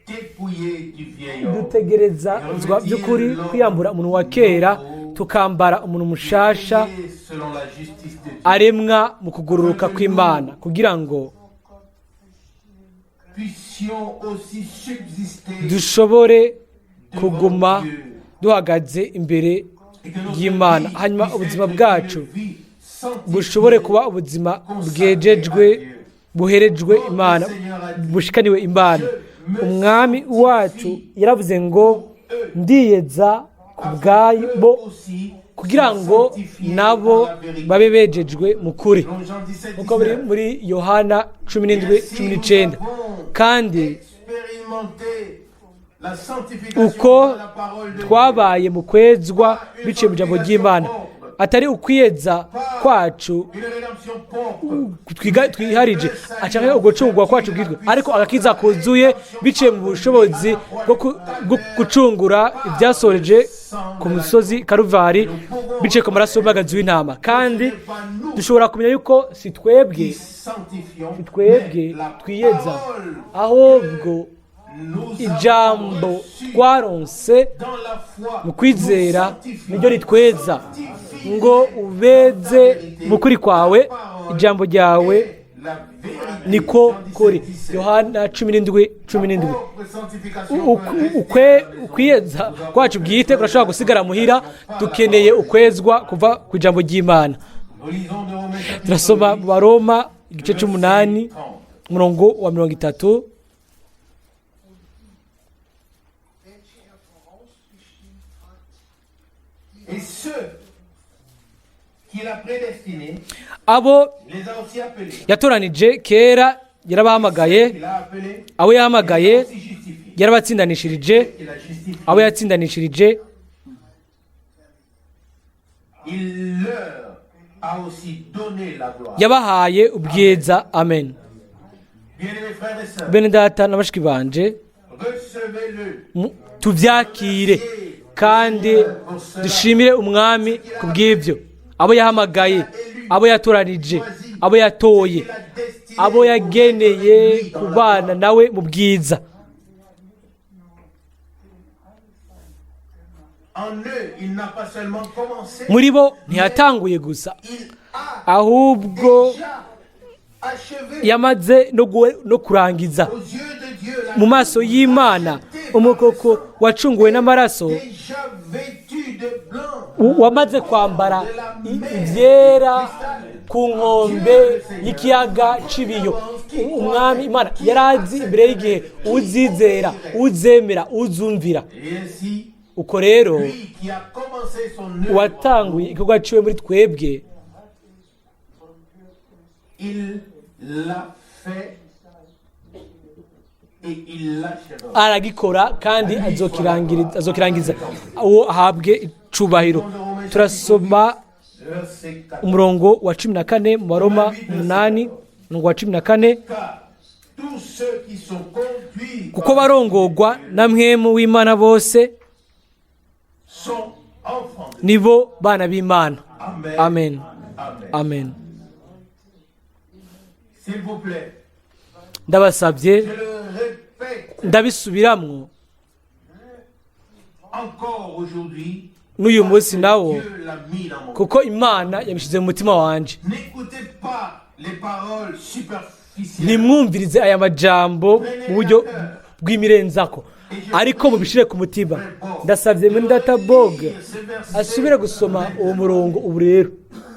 dépouiller du vieil homme. Dutegerezwa by'ukuri kwiyambura umuntu wa kera, tukambara umuntu mushasha Créé selon la justice de Dieu. aremwa mu kugororoka kw'Imana, kugira ngo Puissions aussi subsister dushobore devant kuguma Dieu. duhagaze imbere Et que notre y'Imana, vie hanyuma puisse ubuzima être bwacu une vie sanctifiée, bushobore kuba ubuzima bwejejwe, buherejwe Imana, bushikaniwe Imana. Umwami wacu yaravuze ngo ndiyeza ku bwabo aussi kugira ngo nabo babe bejejwe mu kuri, Selon Jean 17, nkuko biri 19. muri Yohana 17:19. Kandi Expérimenter La sanctification Uko dans la parole de Dieu. Twabaye mu kwezwa biciye mu ijambo ry'Imana, atari ukwiyeza kwacu Une rédemption propre. twiharije canke ugucungurwa kwacu bwitwe, ariko agakiza kuzuye biciye mu bushobozi bwo gucungura ibyasoreje ku musozi Karuvari biciye ku maraso y'umwagazi w'intama. Kandi dushobora kumenya yuko si twebwe Qui sanctifions, si twebwe mais la twiyeza, parole ahubwo nous ijambo avons reçue twaronse dans la foi, mu kwizera nous sanctifie. niryo ritweza. Ngo ubeze mu kuri kwawe, ijambo ryawe La vérité. niko Jean 17, kuri. 17. Yohana 17:17. Propre sanctification peut rester à la maison. Ukwiyeza kwacu bwite kurashobora gusigara muhira. Dukeneye ukwezwa kuva ku ijambo ry'Imana. Nous lisons de Romains chapitre Turasoma 8, mu Baroma igice c'umunani, verset 30. umurongo wa 30. Welche er vorausbestimmt hat, Et ceux qu'il a prédestinés, Abo il les a aussi appelés. yatoranije kera yarabahamagaye, Il a appelé, abo il les a yahamagaye aussi justifiés. yarabatsindanishirije, Il a justifié. abo yatsindanishirije Il leur a aussi donné la gloire. yabahaye ubwiza. Amen. Bien-aimés frères et sœurs, Bene data na bashiki banje, recevez-le. tuvyakire kandi dushimire Umwami ku bw'ibyo. Abo yahamagaye, abo yatoranije, abo yatoye, Il a destiné abo yageneye kubana nawe mu bwiza. En eux, il n'a pas seulement commencé, Muri bo ntiyatanguye gusa, il a ahubwo déjà achevé. yamaze no kurangiza. Aux yeux de Dieu, la Mu maso y'Imana, umukoko wacunguwe n'amaraso, déjà vêtu de blanc, wamaze kwambara ibyera ku nkombe y'ikiyaga c'ibiyo. Umwami Imana yarazi imbere y'igihe uzizera, uzemera, uzumvira. Et ainsi, Uko rero, lui qui a commencé son œuvre, uwatanguye igikorwa ciwe muri twebwe, il l'a fait et il l'achèvera. aragikora kandi azokirangiza. Uwo ahabwe icubahiro. Turasoma Verset 4. umurongo wa 14 mu Baroma 8, umurongo wa 14. Car tous ceux qui sont conduits Kuko barongorwa na Mpwemu w'Imana bose sont enfants de Dieu. nibo bana b'Imana. Amen. Amen. Amen. Amen. S'il vous plaît, Ndabasabye, je le répète ndabisubiramwo encore aujourd'hui, n'uyu munsi nawo, Dieu l'a mis dans mon cœur. kuko Imana yabishyize mu mutima wanje. N'écoutez pas les paroles superficielles. Ntimwumvirize aya majambo mu buryo bw'imirenzako, ariko mubishire ku mutima. Ndasabye muri data Bog asubire gusoma uwo murongo ubu rero.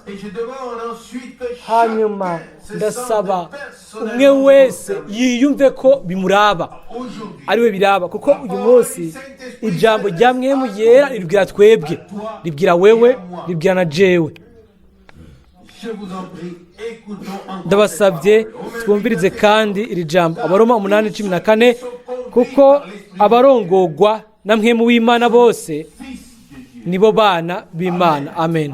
Et je demande ensuite que Hanyuma chacun se ndasaba sente umwe personnellement wese concerné. yiyumve ko bimuraba, Aujourd'hui, ariwe biraba, kuko uyu munsi ijambo rya Mwemu Yera ribwira twebwe, ribwira wewe, ribwira na jewe. je vous en prie, écoutons encore Ndabasabye cette parole. twumvirize kandi iri jambo, Abaroma 8:14: kuko abarongorwa na Mpwemu w'Imana bose Fils de Dieu. nibo bana b'Imana. Amen.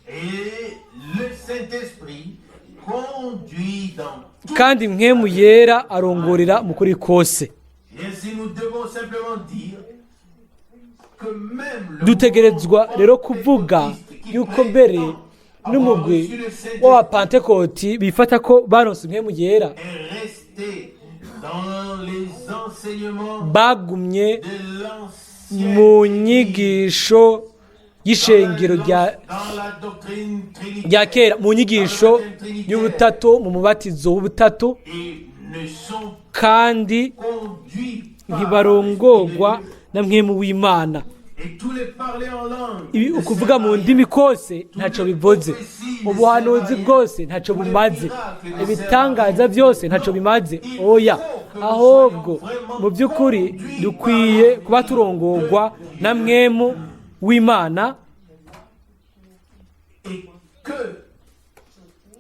Et le Saint-Esprit conduit dans tout. Kandi Mpwemu Yera arongorera mu kuri kose. Et ainsi nous devons simplement dire que même le Dutegerezwa mouvement rero kuvuga pentecôtiste qui yuko mbere prétend avoir n'umugwi reçu le Saint-Esprit w'Abapantekoti bifata ko baronse Mpwemu Yera est resté dans les enseignements bagumye de l'ancienne mu nyigisho y'ishengero rya dans la doctrine trinitaire rya kera, mu nyigisho y'ubutatu, mu mubatizo w'ubutatu, et ne sont kandi conduits par ntibarongorwa l'Esprit de Dieu. na Mpwemu w'Imana. Et tous les parler en langue Ibi de ukuvuga mu Samarie, ndimi kose ntacyo bivuze, ubuhanuzi bwose ntacyo bumaze, ibitangaza byose ntacyo bimaze. Oya, ahubwo mu by'ukuri dukwiye kuba turongorwa na Mwemu w'Imana, et que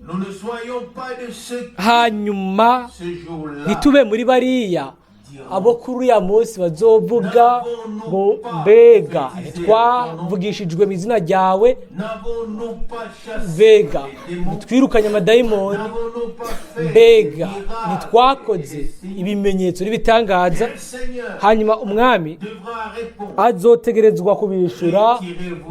nous ne soyons pas de ceux qui hanyuma ce jour-là ntitube muri bariya diront, Abo kuri uriya munsi bazovuga ngo mbega ntitwavugishijwe mu izina ryawe? N'avons-nous pas chassé Mbega les démons? ntitwirukanye amadayimoni? N'avons-nous pas fait Mbega des miracles ntitwakoze et des signes? ibimenyetso n'ibitangaza? Le Seigneur Hanyuma umwami devra répondre. azotegerezwa kubishura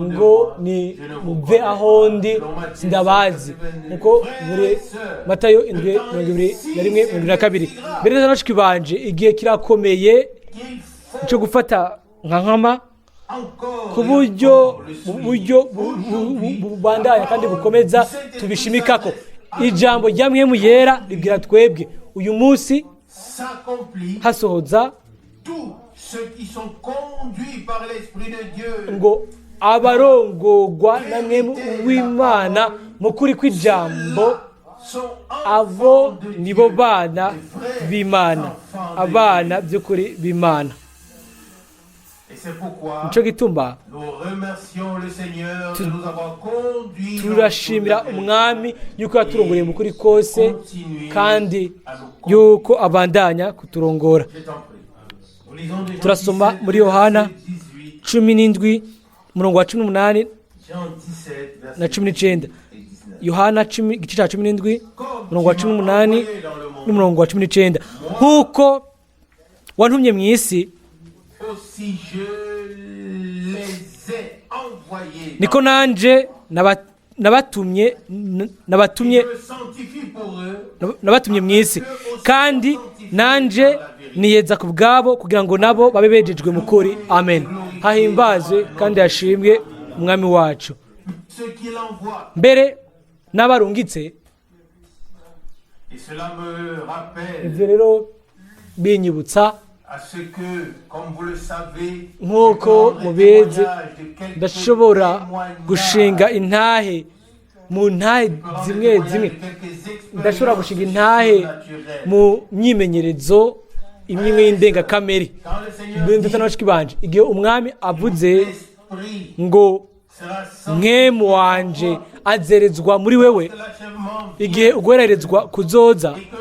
ngo ni muve aho ndi, sindabazi, nkuko muri Matayo 7:21-22. Mbere neza bashiki banje, igihe kirakomeye Qu'il faut cyo gufata nka nkama encore ku et buryo encore le mu souligner. buryo bubandanya kandi bukomeza tubishimikako. Ijambo rya Mpwemu Yera ribwira twebwe uyu munsi S'accomplit hasohoza tous ceux qui sont conduits par l'Esprit de Dieu. Ngo abarongogwa na Mpwemu w'Imana mu kuri kw'ijambo, Sont abo enfants de nibo Dieu, bana les vrais b'Imana, enfants de abana Dieu. by'ukuri b'Imana. Et c'est pourquoi Nico gituma nous remercions le Seigneur de nous avoir conduits dans turashimira toute la vérité. umwami yuko yaturongoreye mu kuri kose kandi yuko abandanya kuturongora. Je t'en prie. Nous lisons de Jean Turasoma 17, muri Yohana verset 18, 17 umurongo wa 18 Jean 17, verset na 19. 18 et 19. Yohana 10, igice cya 17, Comme umurongo wa tu cumi m'as n'umunani envoyé dans le monde, n'umurongo wa 19: nk'uko wantumye mu isi, aussi je les ai envoyés. Niko nanje nabatumye Je me sanctifie pour eux, nabatumye mu isi, kandi nanje niyeza ku bwabo kugira ngo nabo babe bejejwe mu kuri. Amen. Hahimbazwe kandi hashimwe umwami wacu. Ceux qu'il envoie. Mbere n'abarungitse. Et cela me rappelle Ibyo rero binyibutsa, à ce que, comme vous le savez, nk'uko je peux rendre mubizi, témoignage de quelques ndashobora témoignages, gushinga intahe mu ntahe je peux rendre zimwe témoignage zimwe, de quelques expériences ndashobora gushinga intahe surnaturelles. mu myimenyerezo imwe imwe y'indengakamere. Quand le Seigneur Mbere ndetse dit, na bashiki banje, igihe umwami avuze l'Esprit ngo sera Mpwemu wanje azerezwa muri wewe, que l'achèvement igihe uguhererezwa kuzoza, et que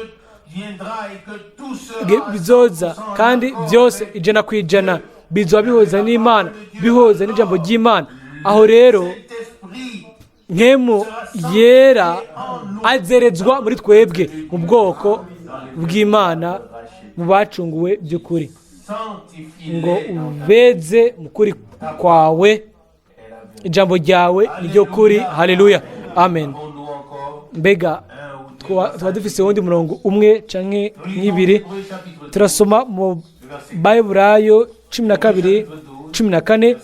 viendra et que tout sera igihe bizoza 100% en kandi accord byose avec 100% bizoba bihuza n'Imana, bihuza n'ijambo ry'Imana, aho rero Saint-Esprit Mpwemu Yera azerezwa muri twebwe mu bwoko bw'Imana, mu bacunguwe by'ukuri, ngo sanctifie-les dans ta ubeze mu kuri kwawe, ijambo ryawe niryo kuri. Haleluya, amen. Avons-nous encore Mbega un ou deux tuba dufise uwundi murongo umwe canke nk'ibiri? Hébreux chapitre 12, Turasoma mu verset Baheburayo 12:14. verset 14.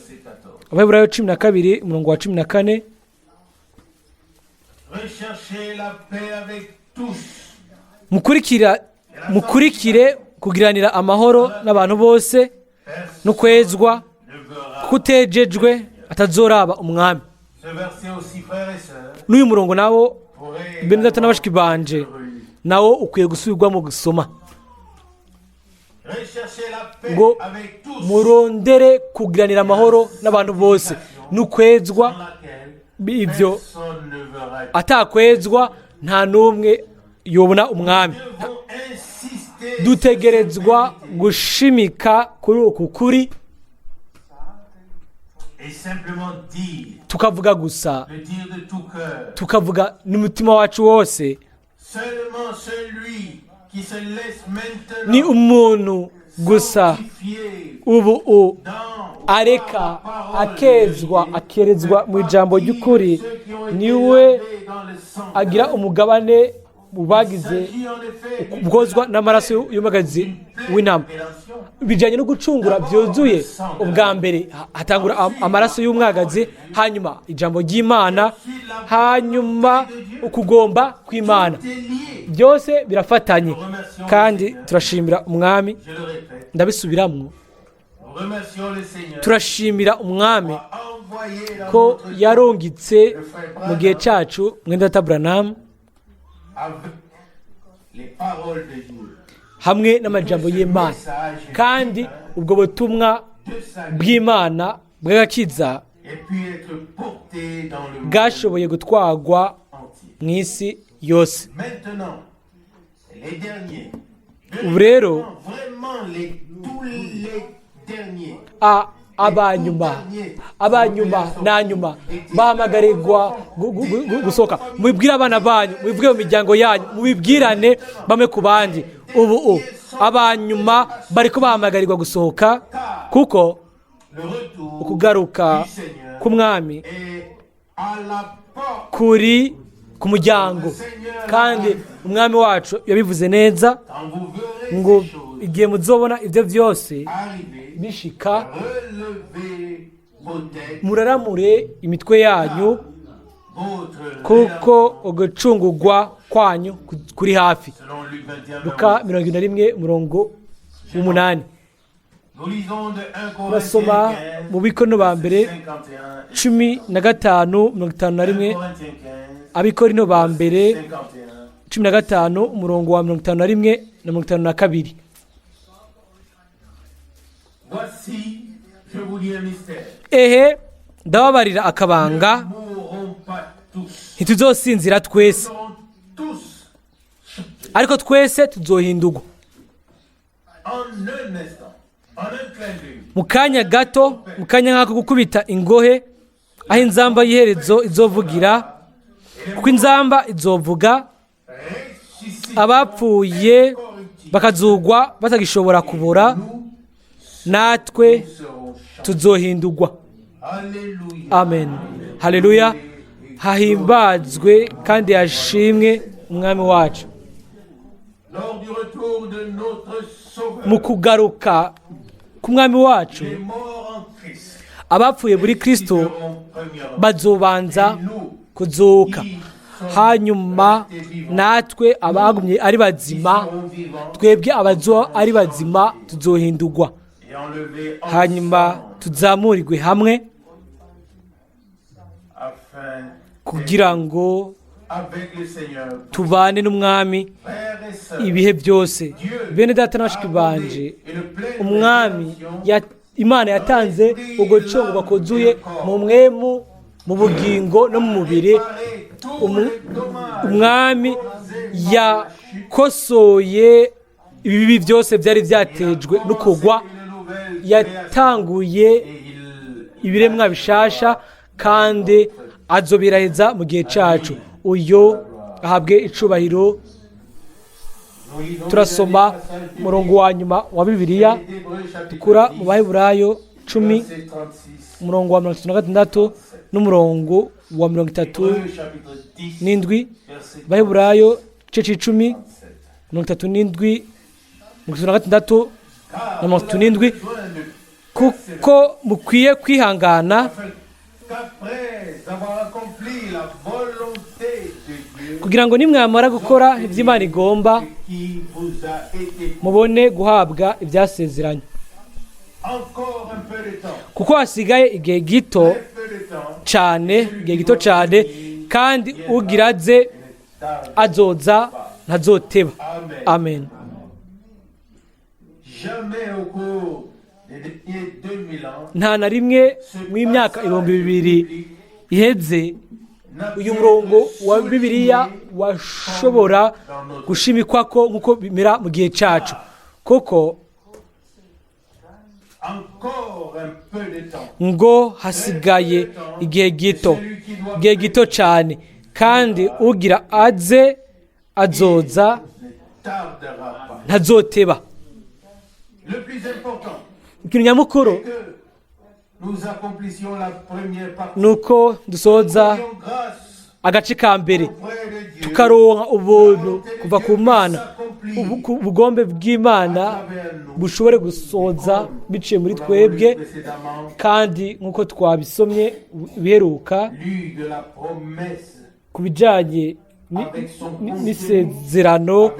Abaheburayo 12 umurongo wa 14. Recherchez la paix avec tous Mukurikire kugiranira amahoro n'abantu bose no kwezwa, ne verra. kutejejwe atazoraba umwami. Ce verset aussi, frères et sœurs, N'uyu murongo nawo, pourrait bene data na bashiki banje, être relu. nawo ukwiye gusubirwamo gusoma. Recherchez la paix Ngo avec tous, murondere kugiranira amahoro n'abantu bose n'ukwezwa, dans laquelle ibyo personne ne verra. atakwezwa nta n'umwe yobona umwami. Nous devons insister Dutegerezwa sur cette vérité gushimika kuri uku kuri et simplement dire, tukavuga gusa, le dire de tout cœur. Tukavuga n'umutima wacu wose. Seulement celui qui se laisse maintenant Ni umuntu gusa sanctifier ubu u dans areka akezwa, akerezwa mu ijambo ry'ukuri, niwe agira umugabane mu bagize ubwozwa n'amaraso y'umwagazi w'intama. Bijyanye no gucungura byuzuye, ubwa mbere hatangura amaraso y'umwagazi, hanyuma ijambo ry'Imana, hanyuma ukugomba kw'Imana. Byose birafatanye kandi turashimira umwami. Ndabisubiramwo, turashimira umwami ko yarungitse mu gihe cyacu mwene data Branham hamwe n'amajambo y'Imana, kandi ubwo butumwa bw'Imana bw'agakiza bwashoboye gutwarwa mu isi yose. Ubu rero Vraiment les, tous les derniers. Abanyuma nanyuma bahamagarirwa gusohoka. Mubibwire abana banyu, mubibwire mu miryango yanyu, mubibwirane bamwe ku bandi. Ubu abanyuma bariko bahamagarirwa gusohoka, kuko Le retour ukugaruka du Seigneur k'umwami est à la porte. kuri ku muryango. Kandi umwami wacu yabivuze neza Quand vous verrez ngo ces choses igihe muzobona ibyo byose arriver, bishika, relevez vos têtes, muraramure imitwe yanyu, votre kuko ugucungurwa kwanyu kuri hafi. Selon Luc 21, Luka 21 murongo 8. Nous lisons de 1 Turasoma Corinthiens 15, mu Bikorinto ba mbere 51, 15 51. 1 Corinthiens 15, Abikorino ba mbere 51. 15 umurongo wa 51 na 52. Voici, je vous dis un mystère. Ehe, ndababarira akabanga: Nous ne mourrons pas tous. Ntituzosinzira twese, Nous serons tous ariko twese tuzohindurwa en un instant, en un clin d'œil. Mu kanya gato, mu kanya nk'ako gukubita ingohe, aho inzamba y'iherezo izovugira, kuko inzamba izovuga, Ressuscite abapfuye bakazugwa batagishobora kubora, natwe seront changés. Tuzohindurwa. Alléluia. Amen, haleluya! Hahimbazwe kandi hashimwe umwami wacu. Lors du retour de notre Sauveur, Mu kugaruka k'umwami wacu, les morts en Christ abapfuye muri Kristo seront premièrement. bazobanza Nous kuzuka, hanyuma natwe abagumye ari bazima, serons vivants twebwe abazo ari bazima, tuzohindurwa, et enlevés hanyuma ensemble tuzamurirwe hamwe afin kugira ngo avec le Seigneur. Tubane n'umwami Frères et sœurs, ibihe byose. Bene data na bashiki banje, umwami Imana yatanze ugucungurwa kuzuye mu mwemu, mu bugingo no mu mubiri. Umwami yakosoye ibibi byose byari byatejwe no kugwa, yatanguye ibiremwa bishasha, kandi azobiraheza mu gihe cacu. Uyo ahabwe icubahiro. Turasoma umurongo wa nyuma wa Bibiliya dukura mu Baheburayo 10, umurongo wa 36 n'umurongo wa 37. Baheburayo igice c'icumi, 37, 36 na 37: Kuko mukwiye kwihangana Qu'après avoir accompli la volonté de Dieu kugira ngo nimwamara gukora iby'Imana igomba, qui vous a été mubone guhabwa ibyasezeranye. Encore un peu de temps, Kuko hasigaye igihe gito très peu de temps, cyane, igihe gito cyane, kandi ugira aze ne tarde. azoza, ntazoteba. Amen. Amen. Jamais au cours des derniers 2000 ans, Nta na rimwe mu myaka 2000 iheze n'a uyu pu murongo être wa Bibiliya souligné washobora gushimikwa ko nk'uko bimera mu gihe cyacu, kuko encore un peu de temps. Ngo hasigaye igihe gito, igihe gito cyane, kandi ugira aze azoza, Ne tardera pas. ntazoteba. Le plus important, Ikintu nyamukuru que nous accomplissions la première partie. Ni uko dusoza Ayons grâce agace ka mbere, auprès de Dieu tukaronka ubuntu kuva ku Mana, ubugombe bw'Imana bushobore gusoza biciye muri twebwe. Précédemment Kandi nk'uko twabisomye biheruka lu de la promesse ku bijyanye n'isezerano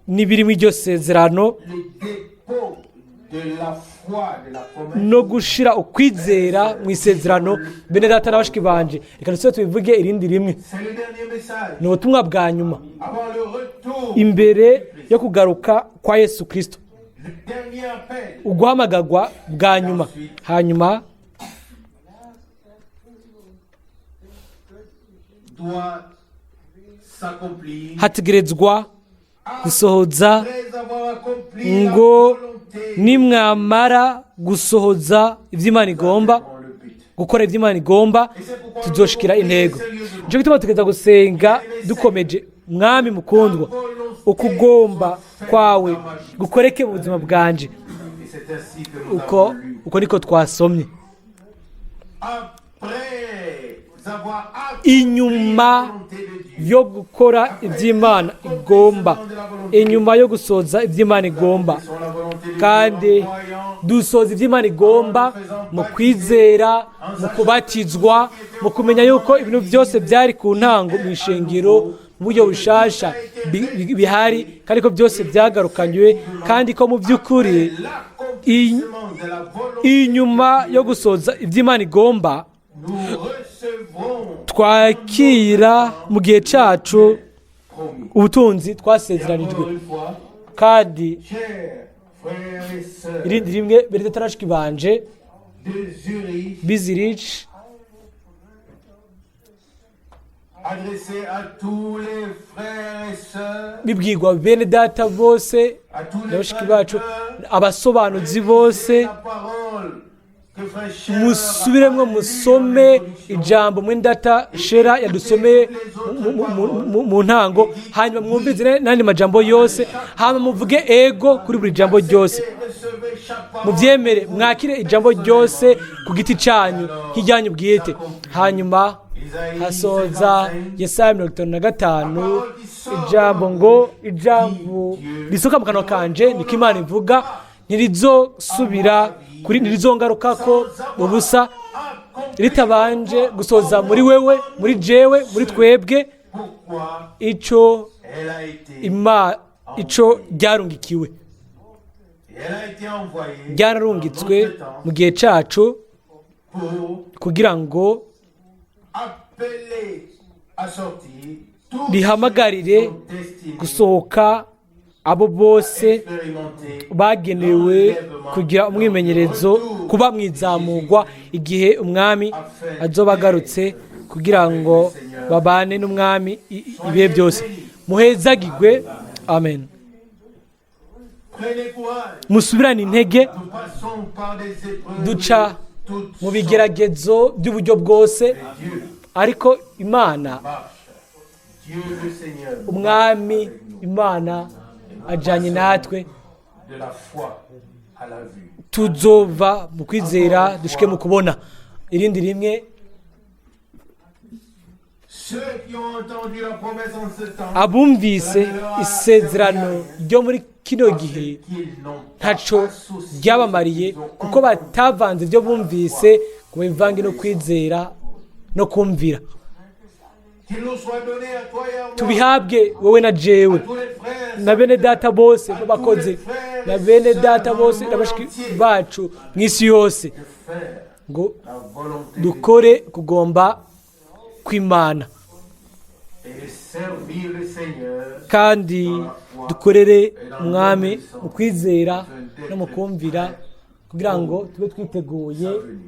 n'ibiri mu iryo sezerano le dépôt de la foi de la promesse. No gushira ukwizera mu isezerano. Bene data na bashiki banje, reka dusubire tubivuge irindi rimwe. C'est le dernier message Ni ubutumwa bwa nyuma avant le retour, imbere yo kugaruka kwa Yesu Kirisito, le dernier appel. Uguhamagagwa bwa nyuma. Hanyuma Doit s'accomplir hategerezwa Gusohoza Après avoir accompli la ngo volonté, nimwamara gusohoza ibyo Imana igomba, dans le but. gukora ibyo Imana igomba, tuzoshikira intego. Nicyo gituma tugeza gusenga dukomeje: Mwami mukundwa, ukugomba kwawe gukoreke mu buzima bwanje. Et c'est ainsi que nous Uko avons lu. uko niko twasomye. Après avoir accompli Inyuma la volonté de Dieu, yo gukora iby'Imana igomba, inyuma yo gusoza iby'Imana igomba, sont la volonté de Dieu kandi en croyant dusoza iby'Imana igomba mu kwizera, mu kubatizwa, mu kumenya yuko ibintu byose byari ku ntango mu ishengero mu buryo bushasha bihari, kandi ko byose byagarukanywe, kandi ko mu by'ukuri l'accomplissement de la volonté, inyuma yo gusoza iby'Imana igomba, nous recevrons twakira mu gihe cyacu promis. ubutunzi Et twasezeranijwe. encore une fois, Kandi chers frères et sœurs irindi rimwe, bene tarashiki banje de Zurich, b'i Zurich, adressé à tous les frères et sœurs, bibwirwa bene data bose à tous na les bashiki bacu, traducteurs, abasobanuzi bose, la parole que frère Scherer musubiremwo a lue musome en introduction. ijambo mwene data Shera yadusomeye mu ntango, hanyuma mwumvize n'andi majambo yose, hanyuma muvuge ego kuri buri jambo ryose. Et recevez chaque parole Mubyemere, mwakire ijambo ryose ku giti cyanyu nk'ijyanyu bwite. Hanyuma Isaïe hasoza 55, Yesaya 55, ijambo ngo ijambo risohoka mu kanwa kanje, niko Imana ivuga, ntirizosubira kuri, ntirizongaruka ko ubusa ritabanje gusoza muri wewe, muri jewe, muri twebwe pourquoi ico elle a été, ima ico ryarungikiwe. et elle a été envoyée Ryararungitswe dans notre temps mu gihe cacu pour kugira ngo appeler à sortir tous rihamagarire ceux qui sont destinés gusohoka abo bose expérimenter bagenewe kugira umwimenyerezo, kuba mwizamurwa igihe umwami azoba agarutse, kugira ngo babane n'umwami ibihe byose. Muhezagigwe, amen. Prenez courage. Musubirane intege. Nous passons par des épreuves Duca de toutes mu bigeragezo by'uburyo bwose, sortes. Dieu ariko Imana, marche. Dieu le Seigneur umwami marche avec nous. Imana ajanye natwe. De la foi à la vue. Tuzova mu kwizera dushike mu kubona. Irindi rimwe, Ceux qui ont entendu la promesse en ce temps, abumvise isezerano ryo muri kino parce gihe, qu'ils n'ont pas ntaco associé ryabamariye ce qu'ils ont kuko entendu. batavanze ibyo bumvise ngo bivange no kwizera no kumvira. Qu'il nous soit donné à toi et à moi, Tubihabwe wowe na jewe à tous les frères, na bene data bose b'abakozi, na bene data bose na bashiki bacu mu isi yose, de faire ngo la volonté de dukore kugomba kw'Imana Dieu et de servir le Seigneur kandi dukorere umwami mu kwizera no mu kumvira, kugira ngo tube twiteguye sa venue.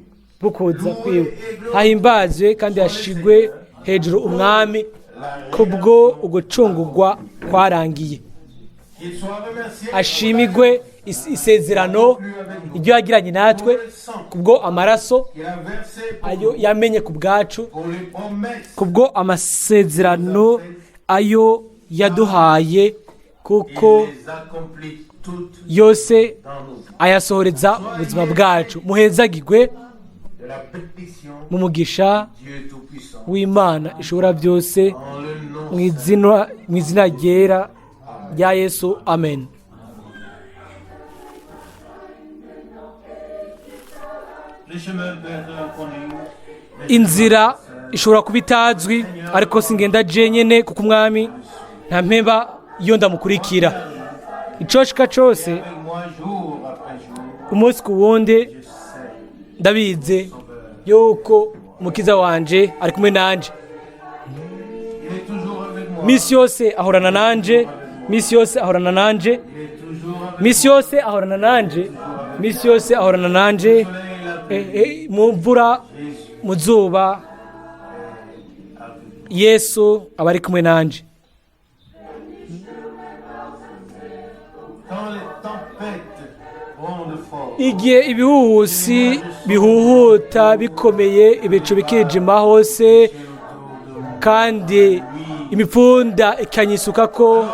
bukuza kwiwe. Hahimbazwe kandi hashigwe hejuru umwami La kubwo ugucungurwa kwarangiye. Qu'il soit remercié Ashimigwe isezerano iryo yagiranye natwe kubwo amaraso qu'il a versé pour ayo nous, yamenye ku bwacu, pour les promesses kubwo amasezerano ayo yaduhaye, kuko il les accomplit toutes yose dans nos vies. ayasohoreza mu buzima bwacu. Muhezagigwe De la bénédiction mu mugisha Dieu Tout-Puissant, w'Imana ishobora byose, en le nom mu izina, mu izina ryera rya Yesu, amen. Le chemin peut être inconnu, mais Inzira ishobora kuba itazwi, ariko singenda jenyene, kuko umwami nta mpeba iyo ndamukurikira. Icoshika cose, avec moi jour après jour, umunsi ku wundi, je sais, ndabizi yuko umukiza wanje ari kumwe nanje. il est toujours avec moi. Misi yose ahorana nanje, misi yose ahorana nanje, Il est toujours avec misi yose ahorana nanje, misi yose ahorana nanje. moi. Soleil et la pluie, Mu mvura, Jésus mu zuba, avec moi. Yesu aba ari kumwe nanje. Igihe ibihuhusi bihuhuta bikomeye, ibicu bikijima hose, kandi imipfunda ikanyisuka ko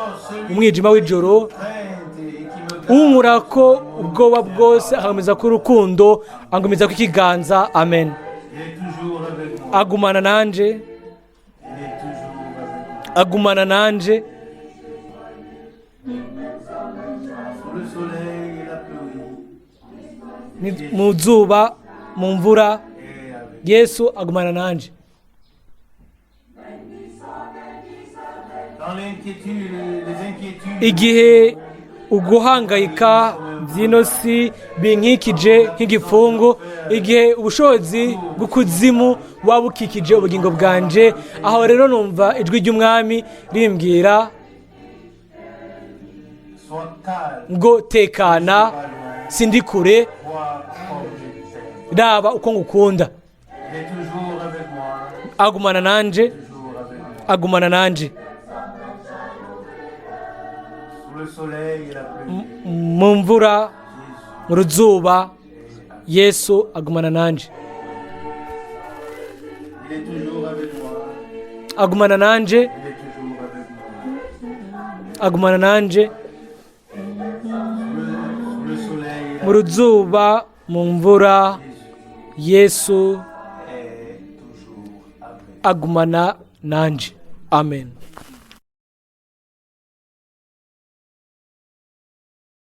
umwijima w'ijoro, Crainte et qui me garde unkura ko ubwoba bwose akomeza ko urukundo angumiza ko ikiganza. Amen. Il est toujours avec moi. Agumana nanje. Il est toujours avec moi. Agumana nanje. Sous le soleil et la pluie, Mu zuba, mu mvura, et avec Yesu agumana nanje. Dans l'inquiétude, les inquiétudes, Igihe uguhangayika by'ino si binkikije nk'igipfungu, igihe ubushobozi bw'ukuzimu buba bukikije ubugingo bwanje, aho rero numva ijwi ry'Umwami rimbwira sois calme, ngo: "Tekana, sindi kure, vois comme je t'aime. raba uko ngukunda." Il est toujours avec moi, Agumana nanje. toujours avec moi. Agumana nanje. Sous le soleil et la pluie, Mu mvura, Jésus mu ruzuba, Yesu agumana nanje. Il est toujours avec moi, Agumana nanje. il est toujours avec moi. Agumana nanje. Sous le soleil et la Mu ruzuba, mu mvura, Jésus Yesu est toujours avec agumana nanje. Amen.